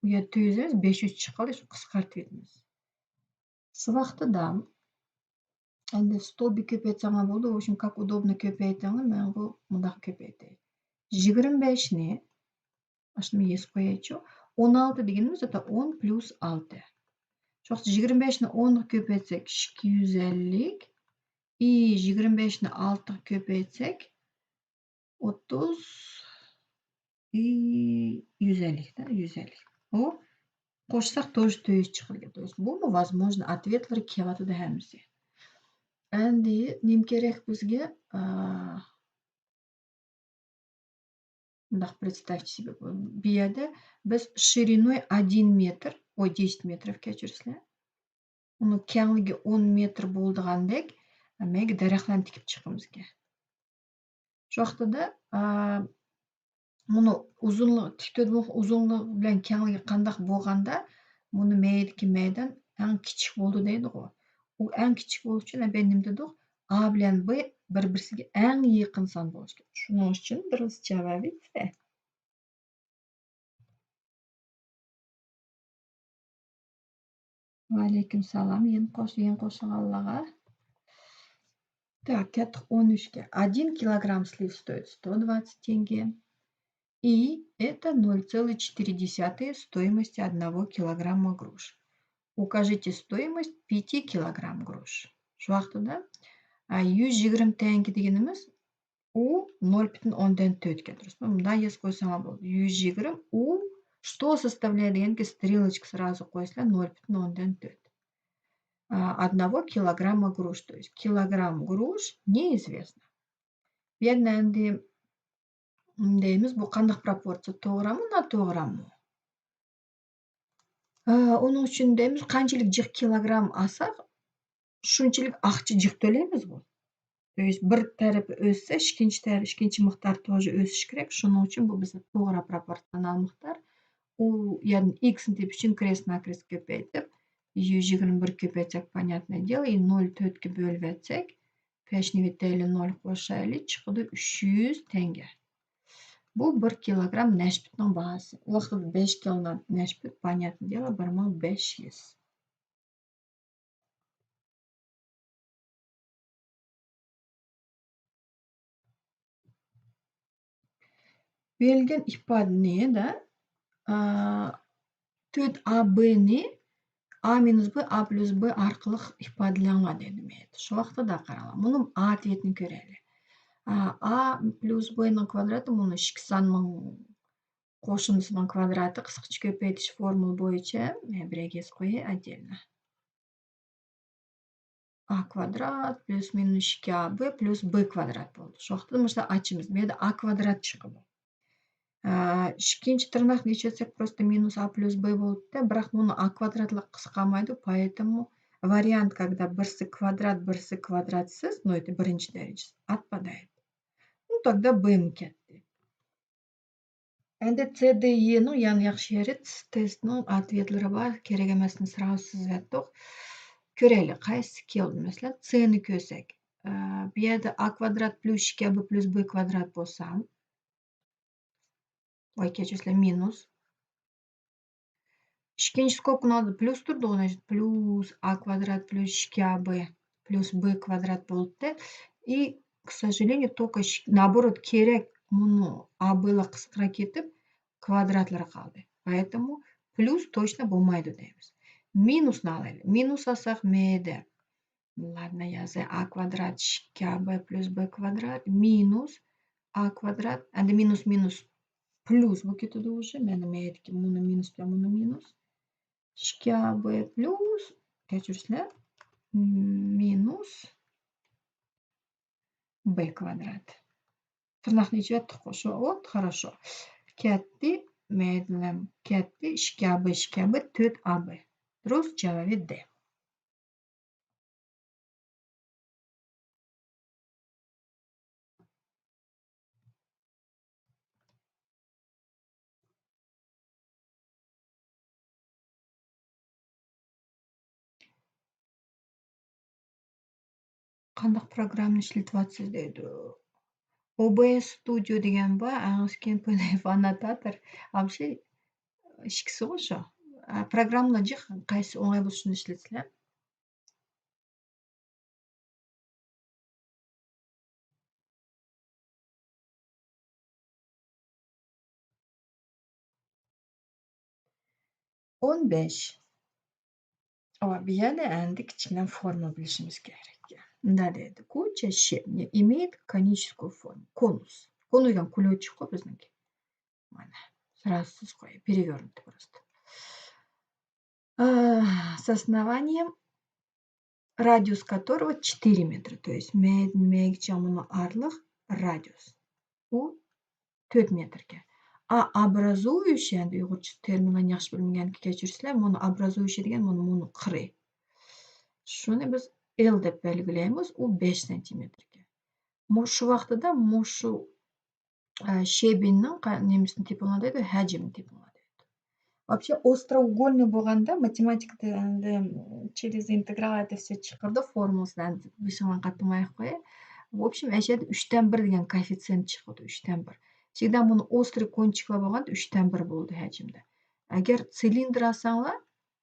ئۇ يەردە تۆت يۈز ئەمەس، بەش يۈز چىققاندا شۇ قىسقارتىۋېتىمىز. شۇ ۋاقتىدا ئەمدى ستوبى كۆپەيتسەڭلار بولىدۇ، в общем как удобно كۆپەيتىڭلار، مەن بۇ مۇنداق كۆپەيتەي. يىگىرمە بەشنى ئاشۇنى يېزىپ قويايچۇ. ئون ئالتە دېگىنىمىز زاتەن ئون پلۇس ئالتە. شۇ ۋاقىتتا يىگىرمە بەشنى ئونغا كۆپەيتسەك ئىككى يۈز ئەللىك، ئى يىگىرمە بەشنى ئالتىغا كۆپەيتسەك ئوتتۇز، ئى يۈز ئەللىك، يۈز ئەللىك. ئۇ قوشساق тоже تۆت يۈز چىقىدۇ. То есть بۇمۇ возможно، ответلىرى كېلىۋاتىدۇ ھەممىسى. ئەمدى نېمە كېرەك بىزگە؟ ئا، مۇنداق представьте себе، بۇ يەردە بىز شىرىنوي ئادىن مېتىر، ئوي، دېسەت مېتىر، كەچۈرسىلەر. ئۇنىڭ كەڭلىكى ئون مېتىر بولىدىغاندەك، مەيگە دەرەخلەرنى تىكىپ چىقىمىزكەن. شۇ ۋاقتىدا، ئا، مۇنۇ ئۇزۇنلۇق، تىك تۆتبۇرۇق ئۇزۇنلۇقى بىلەن كەڭلىكى قانداق بولغاندا، مۇنۇ مەيدىكى مەيدان ئەڭ كىچىك بولىدۇ دەيدىغۇ. ئۇ ئەڭ كىچىك بولۇش ئۈچۈن ئەبەي نېمە دېدۇق؟ ئا بىلەن ب بىر-بىرسىگە ئەڭ يېقىن سان بولۇش كېرەك. شۇنىڭ ئۈچۈن بىر جاۋابى. ۋەئەلەيكۇم سالام. يېڭى قوش-، يېڭى قوشۇلغانلارغا. Так، كەتتۇق ئون ئۈچكە. Один килограмм слив стоит сто двадцать тенге. И это ноль целых четыре десятых стоимости одного килограмма груш. Укажите стоимость пяти килограмм груш. شۇ ۋاقتىدا، ئە، يۈز يىگىرمە تەڭگە دېگىنىمىز ئۇ نۆل پۈتۈن ئوندىن تۆتكە، دۇرۇسمۇ؟ مۇنداق يېزىپ قويساڭلار بولىدۇ. يۈز يىگىرمە ئۇ что составляет دېگەندىكى стрелочка سرازۇ قويسىلەر، نۆل پۈتۈن ئوندىن تۆت. ئە، одного килограмма груш، то есть كىلوگرامم груش неизвестно. بۇ يەردە ئەمدى دەيمىز، بۇ قانداق پروپورتسىيە، توغرامۇ، ناتوغرامۇ؟ ئۇنىڭ ئۈچۈن دەيمىز، قانچىلىك جىق كىلوگرام ئالساق، شۇنچىلىك ئاقچە جىق تۆلەيمىزغۇ. بىر تەرىپى ئۆسسە، ئىككىنچى تەرەپ، ئىككىنچى مىقدار тоже ئۆسۈشى كېرەك. شۇنىڭ ئۈچۈن بۇ بىزنىڭ توغرا پروپورتسىيونال مىقدار. ئۇ يەردىن ئىكسنى تېپىش ئۈچۈن كرېست ناكرېست كۆپەيتىپ، يۈز يىگىرمە بىر كۆپەيتسەك، понятное дело، نۆل تۆتكە بۆلۈۋەتسەك، بەشنى ئۆتەيلى، نۆل قوشايلى، چىقىدۇ ئۈچ يۈز تەڭگە. بۇ بىر كىلوگرام نەشپۈتنىڭ باھاسى. ئۇ ۋاقىتتا بەش كىلو نەشپۈت، понятное дело، بىر مىڭ بەش يۈز. بېرىلگەن ئىپادىنى دە، ئا، تۆت ئا بىنى ئا مىنۇس بى، ئا پلۇس بى ئارقىلىق ئىپادىلەڭلار دېدى مەن. شۇ ۋاقتىدا قاراڭلار. مۇنۇ ئاتىۋىتىنى كۆرەيلى. ئا، ئا پلۇس بىنىڭ كۋادراتى مۇنۇ ئىككى ساننىڭ قوشۇندىسىنىڭ كۋادراتى، قىسقىچە كۆپەيتىش فورمۇلا بويىچە، مەن بىرەگە يېزىپ قوياي ئەجەللا. ئا كۋادرات پلۇس مىنۇس ئىككى ئا بى پلۇس بى كۋادرات بولدى. شۇ ۋاقىتتا مۇشۇلار ئاچىمىز. بۇ يەردە ئا كۋادرات چىقىدۇ. ئا، ئىككىنچى تىرناقنى ئىچىۋەتسەك، просто مىنۇس ئا پلۇس بى بولدى. بىراق بۇنى ئا كۋادراتلىق قىسقارمايدۇ، поэтому вариант، когда بىرسى كۋادرات، بىرسى كۋادراتسىز، ну, это بىرىنچى دەرىجىسى، отпадает. Ну, тогда بىمۇ كەتتى. ئەمدى سى دى ئېنىڭ يەنە ياخشى يېرى، تېستنىڭ ئاتىۋېتلىرى بار، كېرەك ئەمەسنى سرازۇ سىزىۋەتتۇق. كۆرەيلى، قايسىسى كېلىدۇ. مەسىلەن، سىنى كۆرسەك، ئە، بۇ يەردە ئا كۋادرات پلۇس ئىككى ئا بى پلۇس بى كۋادرات بولسا، ۋاي، كەچۈرسىلەر، مىنۇس. ئىككىنچى سكوپكىنىڭ ئالدىدا پلۇس تۇرىدىغۇ، значит، پلۇس ئا كۋادرات پلۇس ئىككى ئا بى پلۇس بى كۋادرات بولۇپتۇ. И, к сожалению, только ئىك-، наоборот، كېرەك مۇنۇ ئا بىلار قىسقىراپ كېتىپ، كۋادراتلىرى قالدى. Поэтому پلۇس точно بولمايدۇ دەيمىز. مىنۇسنى ئالايلى. مىنۇس ئالساق، مەيدە. بۇلارنى يازاي. ئا كۋادرات ئىككى ئا بى پلۇس بى كۋادرات مىنۇس ئا كۋادرات. ئەمدى مىنۇس مىنۇس پليۇس بولۇپ كېتىدۇ ئۇژې. مانا مەيدىكى مۇنى مىنۇس بىلەن مۇنى مىنۇس. ئىككى ئا بې پليۇس، كەچۈرسىلەر، مىنۇس بې كۋادرات. تىرناقنى ئېچىۋەتتۇققۇ، شۇ، ۋوت، خاراشو. كەتتى، مەيدىلەم كەتتى، ئىككى ئا بې، ئىككى ئا بې، تۆت ئا بې. دۇرۇس جاۋابى دې. قانداق پروگراممىنى ئىشلىتىۋاتىسىز دەيدۇ. ئو بې ئېس ستۇدىيو دېگەن بار، ئەڭ كېيىن پى دى ئېف ئاننوتاتور. ئابشى ئىككىسىغۇ شۇ. ئە، پروگراممىلار جىق، قايسى ئوڭاي بولسا شۇنى ئىشلىتىسىلەر. ئون بەش. ئاۋا، بۇ يەردە ئەمدى كىچىككىنە فورمۇلا بىلىشىمىز كېرەك. مۇنداق دەيدۇ. Куча щебня имеет коническую форму. Конус. Конус دېگەن كۇلۆچىكقۇ بىزنىڭكى. مانا، سىراسىز قوي، перевёрнутый просто. С основанием, радиус которого четыре метра. То есть مەيدىن مەيگىچە مۇنۇ ئارىلىق رادىيۇس. ئۇ تۆت مېتىركەن. ئا، образующий، ئەمدى ئۇيغۇرچە تېرمىنلارنى ياخشى بىلمىگەنكى كەچۈرسىلەر، مۇنۇ образующий دېگەن مۇنۇ، مۇنۇ قىرى. شۇنى بىز ئېل دەپ بەلگىلەيمىز، ئۇ بەش سانتىمېتىركەن. مۇشۇ ۋاقتىدا مۇشۇ ئە، شېبىننىڭ قا-، نېمىسىنى تېپىڭلار دەيدۇ، ھەجمىنى تېپىڭلار دەيدۇ. Вообще، остроугольный بولغاندا ماتېماتىكىدا ئەمدى через интеграл это всё چىقىرىدۇ، فورمۇلىسىنى ئەمدى بېشىڭلارنى قاتتىماياق قوياي. В общем، ئەشەدە ئۈچتىن بىر دېگەن كوئېففىتسىيېنت چىقىدۇ، ئۈچتىن بىر. شۇنداق بۇنى острый кончиклار بولغاندا ئۈچتىن بىر بولىدۇ ھەجىمدە. ئەگەر سىلىندىر ئالساڭلار،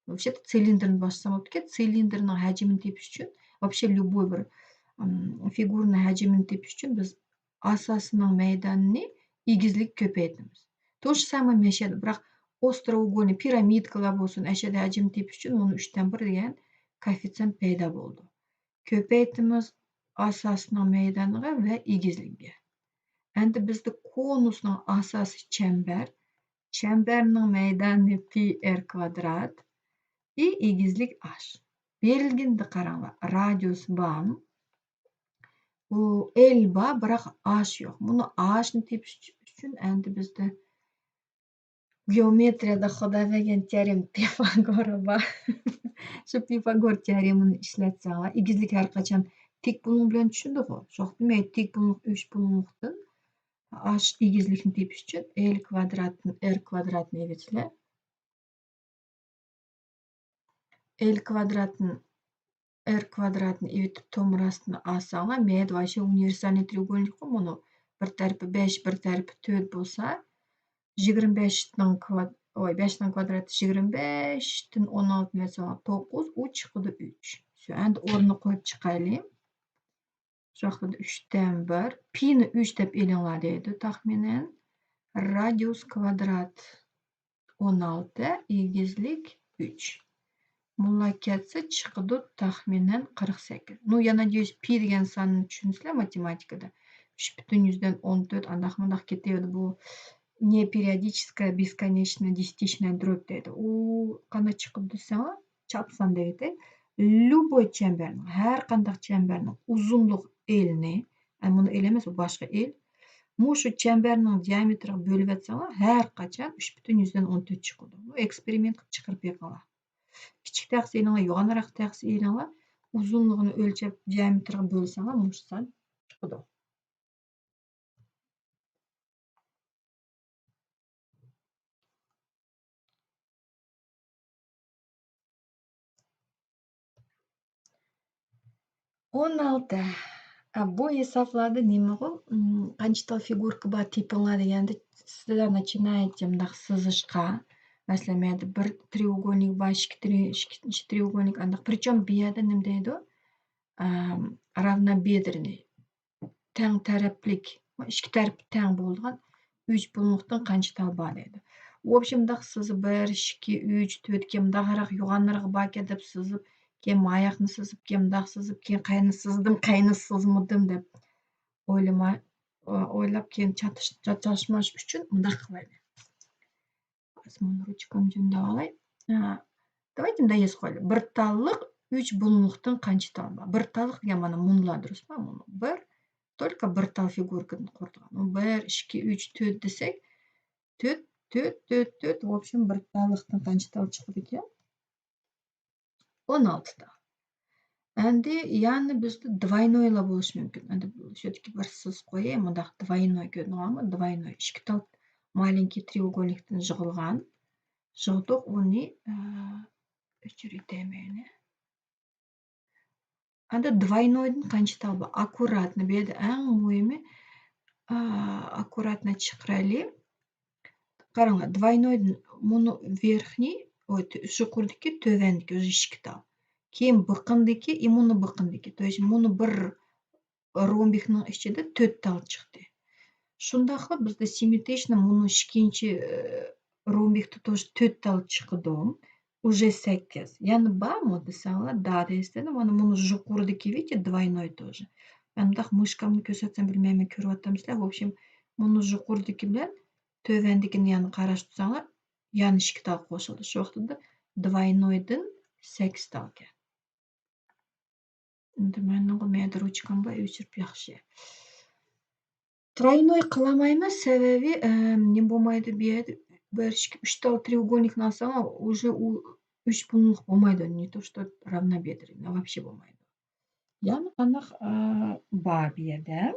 Вообще-то سىلىندىرنى باشلىسام بوپتىكەن. سىلىندىرنىڭ ھەجمىنى تېپىش ئۈچۈن، вообще любой بىر، ئىم، فىگۇرىنىڭ ھەجمىنى تېپىش ئۈچۈن بىز ئاساسىنىڭ مەيدانىنى ئېگىزلىك كۆپەيتىمىز. То же самое مەشەدە، بىراق остроугольный پىرامىدكىلار بولسۇن، ئەشەدە ھەجمىنى تېپىش ئۈچۈن مۇنۇ ئۈچتىن بىر دېگەن كوئېففىتسىيېنت پەيدا بولىدۇ. كۆپەيتىمىز ئاساسىنىڭ مەيدانىغا ۋە ئېگىزلىكىگە. ئەمدى بىزدە كونۇسنىڭ ئاساسى چەمبەر، چەمبەرنىڭ مەيدانى پى ئېر كۋادرات، ئى ئېگىزلىك ئاش. بېرىلگىنىدە قاراڭلار، رادىيۇس بار. ئۇ ئېل بار، بىراق ئاش يوق. مۇنۇ ئاشنى تېپىش ئۈچۈن ئەمدى بىزدە گېئومېترىيەدە خۇدا بەرگەن تېئورېما پىفاگور بار. شۇ پىفاگور تېئورېمىنى ئىشلەتسەڭلار، ئېگىزلىك ھەر قاچان تىك بۇلۇڭ بىلەن چۈشىدىغۇ. شۇ ۋاقىتتا مەيلى تىك بۇلۇڭلۇق، ئۈچ بۇلۇڭلۇقتىن ئاش ئېگىزلىكنى تېپىش ئۈچۈن ئېل كۋادراتتىن ئېر كۋادراتنى ئېلىۋېتىسىلەر. ئېل كۋادراتتىن ئېر كۋادراتنى ئېلىۋېتىپ، تومۇر ئاستىنى ئالساڭلار، مەيدە ۋايشە ئۇنىۋېرسالنىي تريوگولنىكقۇ مۇنۇ. بىر تەرىپى بەش، بىر تەرىپى تۆت بولسا، يىگىرمە بەشنىڭ كۋاد-، ۋاي، بەشنىڭ كۋادراتى يىگىرمە بەشتىن ئون ئالتىنى ئەتسەڭلار توققۇز، ئۇ چىقىدۇ ئۈچ. شۇ ئەمدى ئورنىنى قويۇپ چىقايلى. شۇ ۋاقىتتا ئۈچتىن بىر، پىنى ئۈچ دەپ ئېلىڭلار دەيدۇ، تەخمىنەن. رادىيۇس كۋادرات ئون ئالتە، ئېگىزلىك ئۈچ. مۇنۇلار كەتسە، چىقىدۇ تەخمىنەن قىرىق سەككىز. نۇ، يەنە پى دېگەن ساننى چۈشىنىسىلەر ماتېماتىكىدا. ئۈچ پۈتۈن يۈزدىن ئون تۆت، ئانداق مۇنداق كېتىۋېرىدۇ. بۇ непериодическая бесконечная десятичная дробь دەيدۇ. ئۇ قانداق چىقىدۇ دېسەڭلار، چاپسان دەۋېتەي. لوبوي چەمبەرنىڭ، ھەر قانداق چەمبەرنىڭ ئۇزۇنلۇق ئېلىنى، ئە، مۇنۇ ئېل ئەمەس، بۇ باشقا ئېل. مۇشۇ چەمبەرنىڭ دىئامېتىرىغا بۆلۈۋەتسەڭلار، ھەر قاچان ئۈچ پۈتۈن يۈزدىن ئون تۆت چىقىدۇ. بۇ ئېكسپېرىمېنت قىلىپ چىقىرىپ بېقىڭلار. كىچىك تەخسە ئېلىڭلار، يوغانراق تەخسە ئېلىڭلار، ئۇزۇنلۇقىنى ئۆلچەپ دىئامېتىرغا بۆلسەڭلار، مۇشۇ سان چىقىدۇ. ئون ئالتە. ئا، بۇ ھېسابلاردا نېمىغۇ، ئىم، قانچە تال فىگۇركا بار تېپىڭلار دېگەندە، سىلەر ناچىنايىتى مۇنداق سىزىشقا، مەسىلەن، مەيەردە بىر تريوگولنىك بار، ئىككى تري-، ئىككى، ئىككى تريوگولنىك ئانداق. پرىچوم بۇ يەردە نېمە دەيدۇ؟ ئام، равнобедренный. تەڭ تەرەپلىك، ئىككى تەرىپى تەڭ بولىدىغان ئۈچ بۇلۇڭلۇقتىن قانچە تال بار دەيدۇ. ۋوبشېم، مۇنداق سىزىپ بىر، ئىككى، ئۈچ، تۆتكە مۇنداقراق يوغانراق باركەن دەپ سىزىپ، كېيىن ماياقنى سىزىپ، كېيىن مۇنداق سىزىپ، كېيىن قەينى سىزدىم، قەينى سىزمىدىم دەپ ئويلىماي، ئويلاپ كېيىن چاتاش-، چاتاشماش ئۈچۈن مۇنداق قىلايلى. ئازمۇن رۇچكام جىم داۋالاي. ئا، داۋايتىم دا يېزىپ قويايلى. بىر تاللىق ئۈچ بۇلۇڭلۇقتىن قانچە تال بار؟ بىر تاللىق دېگەن مانا مۇنۇلار، دۇرۇسمۇ؟ مۇنۇ بىر، только بىر تال فىگۇركىدىن قۇرۇلغان. بىر، ئىككى، ئۈچ، تۆت دېسەك، تۆت، تۆت، تۆت، تۆت، в общем، بىر تاللىقتىن قانچە تال چىقىدىكەن؟ ئون ئالتە تال. ئەمدى يەنە بىزدە двойной لا بولۇشى مۇمكىن. ئەمدى شۇ يەردىكى بىر سىز قوياي، مۇنداق двойной كۆرۈنۈۋالىدۇ، двойной. ئىككى تال маленький تريугольنىكتىن يىغىلغان. يىغدۇق ئۇنى، ئە، ئۆچۈرۈۋېتەيمەن يەنە. ئەمدى двойной دىن قانچە تال بار؟ Аккуратно، بۇ يەردە ئەڭ مۇھىمى، ئە، аккуратно چىقىرايلى. قاراڭلار، двойной دىن مۇنۇ верхний، ئو، تۆ-، يۇقىرىدىكى، تۆۋەندىكى، ئۆزى ئىككى تال. كېيىن بېقىندىكى، ئى، مۇنۇ بېقىندىكى. То есть مۇنۇ بىر رومبىكنىڭ ئىچىدە تۆت تال چىقتى. شۇنداقلا بىزدە سىممېترىچنى مۇنۇ ئىككىنچى، ئە، رومبىكتا тоже تۆت تال چىقىدۇ. Уже سەككىز. يەنە بارمۇ دېسەڭلار، да دەيسىلەر، مانا مۇنۇ يۇقىرىدىكى، видите, двойной тоже. مەن مۇنداق مىشكامنى كۆرسەتسەم بىلمەيمەن، كۆرۈۋاتامسىلەر. В общем، مۇنۇ يۇقىرىدىكى بىلەن تۆۋەندىكىنى يەنە قاراشتۇرساڭلار، يەنە ئىككى تال قوشۇلدى. شۇ ۋاقىتتا двойной دىن سەككىز تالكەن. ئەمدى مەننىڭ مەيدە رۇچكام بار، ئۆچۈرۈپ ياخشى. Тройной قىلالمايمىز، سەۋەبى، ئەم، نېمە بولمايدۇ، بۇ يەردە بىر، ئىككى، ئۈچ تال تريوугольنىكنى ئالساڭ، уже ئۇ ئۈچ بۇلۇڭلۇق بولمايدۇ، не то что равнобедренный، вообще بولمايدۇ. يەنە قانداق، ئا، بار بۇ يەردە؟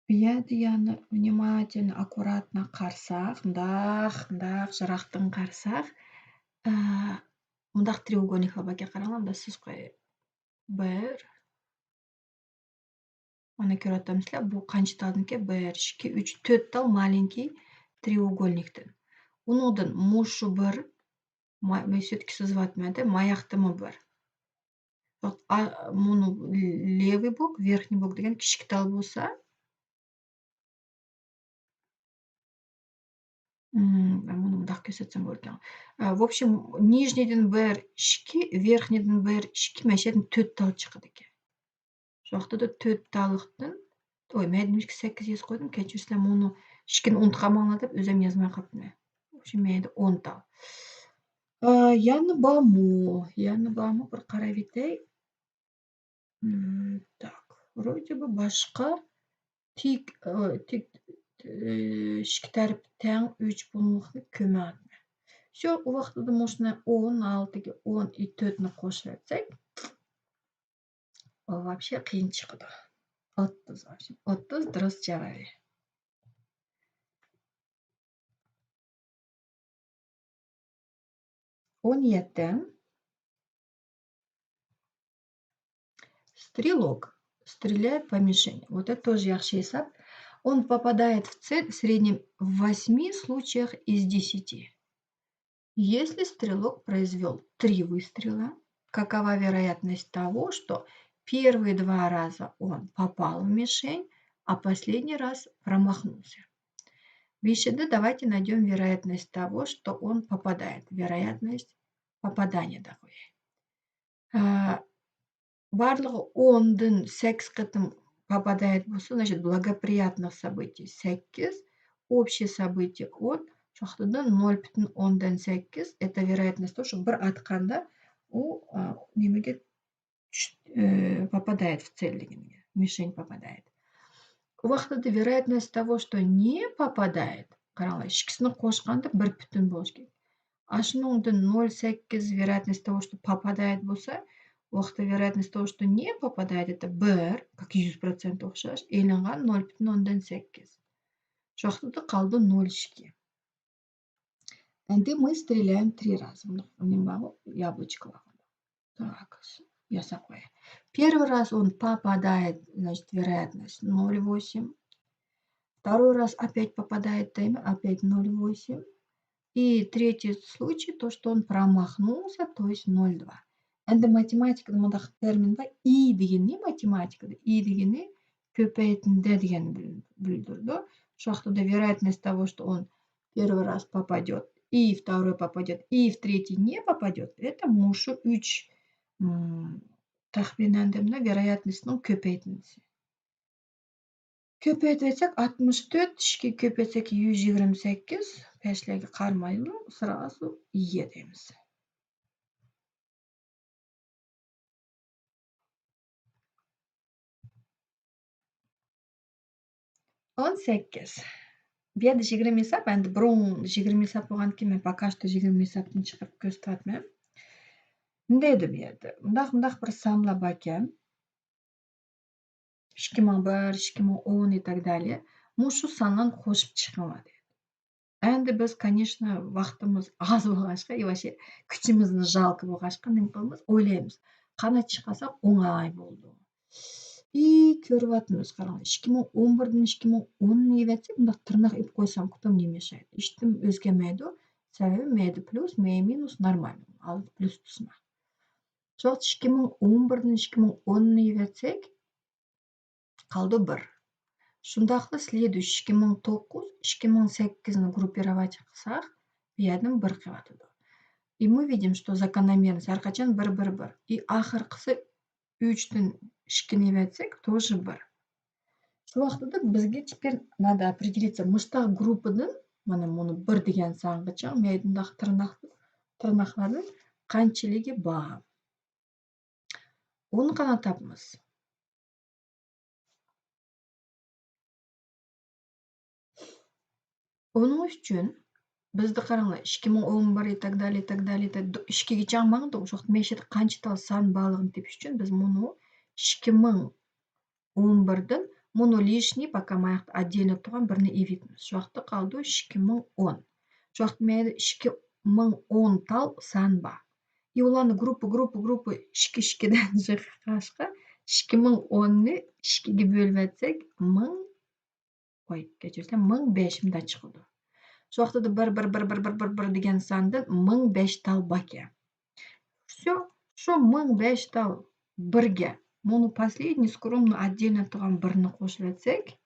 بۇ يەردە يەنە внимательно، аккуратно قارىساق، مۇنداق، مۇنداق يىراقتىن قارىساق، ئا، مۇنداق تريووگولنىكلار باركەن، قاراڭلار، مۇنداق سىز قويۇپ. بىر. مانا كۆرۈۋاتامسىلەر، بۇ قانچە تالدىكى؟ بىر، ئىككى، ئۈچ، تۆت تال مالىنكىي تريووگولنىكتىن. ئۇنىڭدىن مۇشۇ بىر، ما-، مەن سۈيتكە سىزىۋاتىمەن-دە، ماياقتىمۇ بىر. ئا، مۇنۇ لېۋىي بوك، ۋېرخنىي بوك دېگەن كىچىك تال بولسا، مم، مەن بۇنى مۇنداق كۆرسەتسەم بولىدىكەن. ئە، в общем، نىژنىيدىن بىر، ئىككى، ۋېرخنىيدىن بىر، ئىككى، مەشەدىن تۆت تال چىقىدىكەن. شۇ ۋاقىتتا تۆت تاللىقتىن، ئوي، مەن نېمىشقا سەككىز يېزىپ قويدۇم؟ كەچۈرسىلەر، مۇنۇ ئىككىنى ئۇنتۇپ قالماڭلار دەپ ئۆزۈم يازماي قاپتىمەن. شۇ مەيدە ئون تال. ئا، يەنە بارمۇ؟ يەنە بارمۇ؟ بىر قاراۋېتەي. مم، так، вроде бы باشقا تىك، ئا، تىك، ئا، ئىككى تەرىپى تەڭ ئۈچ بۇلۇڭلۇقنى كۆرمەيمەن. شۇ ۋاقىتتا مۇشۇنى ئون ئالتىگە ئون تۆتنى قوشۇۋەتسەك، ئۇ вообще قىيىن چىقىدۇ. ئوتتۇز، ئوتتۇز دۇرۇس جاۋابى. ئون يەتتە. Стрелок стреляет по мишени. Вот это тоже ياخشى ھېساب. Он попадает в цель в среднем в восьми случаях из десяти. Если стрелок произвёл три выстрела, какова вероятность того, что первые два раза он попал в мишень, а последний раз промахнулся? Бишинде давайте найдём вероятность того, что он попадает. Вероятность попадания да қояйық. Ә, барлығы ондын сәккиз қытым попадает болса, значит, благоприятных событий сәккиз, общий событий он, шуңлуқтан ноль бүтін ондан сәккиз, это вероятность того, что бир атқанда ол, ә, немеге түш-, ә, попадает в цель дегенге, мишень попадает. Ол вақытта вероятность того, что не попадает, қараңлар, ікісін қосқанда бир бүтін болушы керек. Ашыныңдың ноль сәккиз вероятность того, что попадает болса, ол вақытта вероятность того, что не попадает, это бир, как жүз процент ұқсас, ілінген ноль бүтін ондан сәккиз. Шуңлуқтан қалды ноль ікки. Енді мы стреляем три раза. Мына, мына яблочко бар. Так, ясап қояйық. Первый раз он попадает, значит, вероятность ноль восемь. Второй раз опять попадает, дейміз, опять ноль восемь. И третий случай, то, что он промахнулся, то есть ноль два. Endi matematikada mundaq termin bor, и дегенде, математикада и дегенде ko'paytindi degani bil-, bildirdi. Shu vaqtida вероятность того, что он первый раз попадёт, и второй попадёт, и в третий не попадёт, это mushu uch, м, taxminan demda вероятностьning ko'paytindisi. كۆپەيتىۋەتسەك، ئاتمىش تۆت، ئىككىگە كۆپەيتسەك، يۈز يىگىرمە سەككىز، پەشلەرگە قارىمايدۇ، سرازۇ ئىيە دەيمىز. ئون سەككىز. بۇ يەردە يىگىرمە ھېساب، ئەمدى بۇرۇن يىگىرمە ھېساب بولغاندىكىن، مەن пока что يىگىرمە ھېسابتىن چىقىرىپ كۆرسىتىۋاتىمەن. نېمە دەيدۇ بۇ يەردە؟ مۇنداق، مۇنداق بىر سانلار باركەن. ئىككى مىڭ بىر، ئىككى مىڭ ئون и так далее. مۇشۇ سانلارنى قوشۇپ چىقىڭلار دەيدۇ. ئەمدى بىز، конечно، ۋاقتىمىز ئاز بولغاچقا، и вообще كۈچىمىزنى жалко بولغاچقا، نېمە قىلىمىز؟ ئويلايمىز، قانداق چىقارساق ئوڭاي بولىدۇ. ئى، كۆرۈۋاتىمىز، قاراڭ، ئىككى مىڭ ئون بىردىن ئىككى مىڭ ئوننى يېۋەتسەك، مۇنداق تىرناق ئېلىپ قويسام، كۇتۇم نېمە ياشايدۇ؟ ھېچنېمە ئۆزگەرمەيدۇ. سەۋەبى مەيدە پليۇس، مەيدە مىنۇس، نورمال. ئالدى پليۇس تۇرسۇن. شۇ ۋاقىت ئىككى مىڭ ئون بىردىن ئىككى مىڭ ئوننى يېۋەتسەك، قالدى بىر. شۇنداقلا سلېدۇيشىي ئىككى مىڭ توققۇز، ئىككى مىڭ سەككىزنى групپировать قىلساق، بۇ يەردىن بىر قېلىۋاتىدۇ. И мы видим, что закономерность ھەر قاچان بىر، بىر، بىر. И ئاخىرقىسى ئۈچتىن ئىككىنى يېۋەتسەك، тоже بىر. شۇ ۋاقتىدا بىزگە теперь надо определиться، مۇشتاق گۇرۇپپىدىن، مانا، مۇنى بىر دېگەن سانغىچە مەيدىنداق تىرناق، تىرناقلاردىن قانچىلىكى بار. ئۇنى قانداق تاپىمىز؟ ئۇنىڭ ئۈچۈن بىزدە، قاراڭلار، ئىككى مىڭ ئون بىر، и так далее, и так далее, ئىككىگىچە ماڭدۇق. شۇ ۋاقىت مەيشەتتە قانچە تال سان بارلىقىنى تېپىش ئۈچۈن بىز مۇنۇ ئىككى مىڭ ئون بىردىن مۇنۇ لىشنىي، пока ماياقتا отдельно تۇرغان بىرنى ئېلىۋېتىمىز. شۇ ۋاقىتتا قالىدۇ ئىككى مىڭ ئون. شۇ ۋاقىتتا مەيدە ئىككى مىڭ ئون تال سان بار. ئى، ئۇلارنى گۇرۇپپا، گۇرۇپپا، گۇرۇپپا، ئىككى، ئىككىدىن چىققاچقا، ئىككى مىڭ ئوننى ئىككىگە بۆلۈۋەتسەك، مىڭ، ۋاي، كەچۈرسەم، مىڭ بەش مۇنداق چىقىدۇ. شۇ ۋاقتىدا بىر، بىر، بىر دېگەن ساندىن مىڭ بەش تال باركەن. شۇ، شۇ مىڭ بەش تال بىرگە مۇنۇ последний скромный отдельно تۇرغان بىرنى قوشۇۋەتسەك،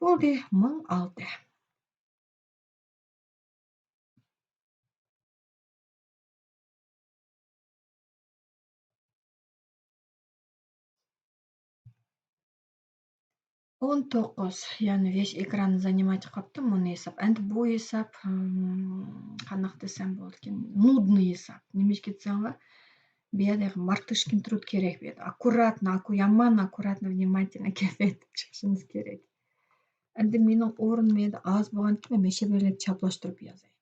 بولدى، مىڭ ئالتە. ئون توققۇز، يەنى весь экран занимать قىلىپتۇ، مۇنى ھېساب. ئەمدى بۇ ھېساب، ھىم، قانداق دېسەم بولىدىكىن، نۇدنىي ھېساب. نېمىشقا دېسەڭلار، بۇ يەردە مартышكин تруд كېرەك، بۇ يەردە аккуратно، ئاكۇ-، يامان аккуратно، внимательно كۆپەيتىپ چىقىشىمىز كېرەك. ئەمدى مېنىڭ ئورۇنۇم ئاز بولغاندىكىن، مەن مەشە بىلەن چاپلاشتۇرۇپ يازاي.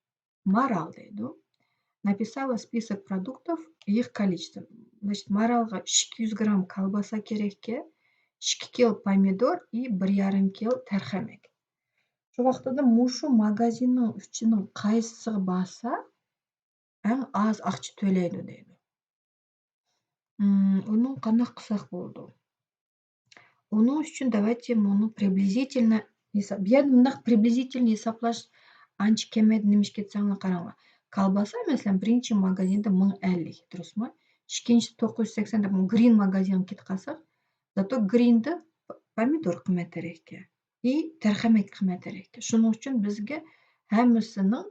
مارال دەيدۇ. Написала список продуктов и их количество. Значит، مارالغا ئىككى يۈز گرام كالباسا كېرەككەن، ئىككى كىلو پومىدور и بىر يارىم كىلو تەرخەمەك. شۇ ۋاقتىدا مۇشۇ ماگازىننىڭ ئىچىنىڭ قايسىسىغا بارسا، ئەڭ ئاز ئاقچا تۆلەيدۇ دەيدۇ. ئۇنىڭ قانداق قىلساق بولىدۇ؟ ئۇنىڭ ئۈچۈن давайте مۇنۇ приблизительно ھېساب. بۇ يەردە مۇنداق приблизительно ھېسابلاش ئانچە كەلمەيدۇ، نېمىشقا دېسەڭلار، قاراڭلار. كالباسا، مەسىلەن، بىرىنچى ماگازىندا مىڭ ئەللىك، دۇرۇسمۇ؟ ئىككىنچىسى توققۇز يۈز سەكسەن دەپ، گرىن ماگازىنغا كېتىپ قالساق، зато گرىندا پومىدور قىممەترەككەن. ئى، تەرخەمەك قىممەترەك. شۇنىڭ ئۈچۈن بىزگە ھەممىسىنىڭ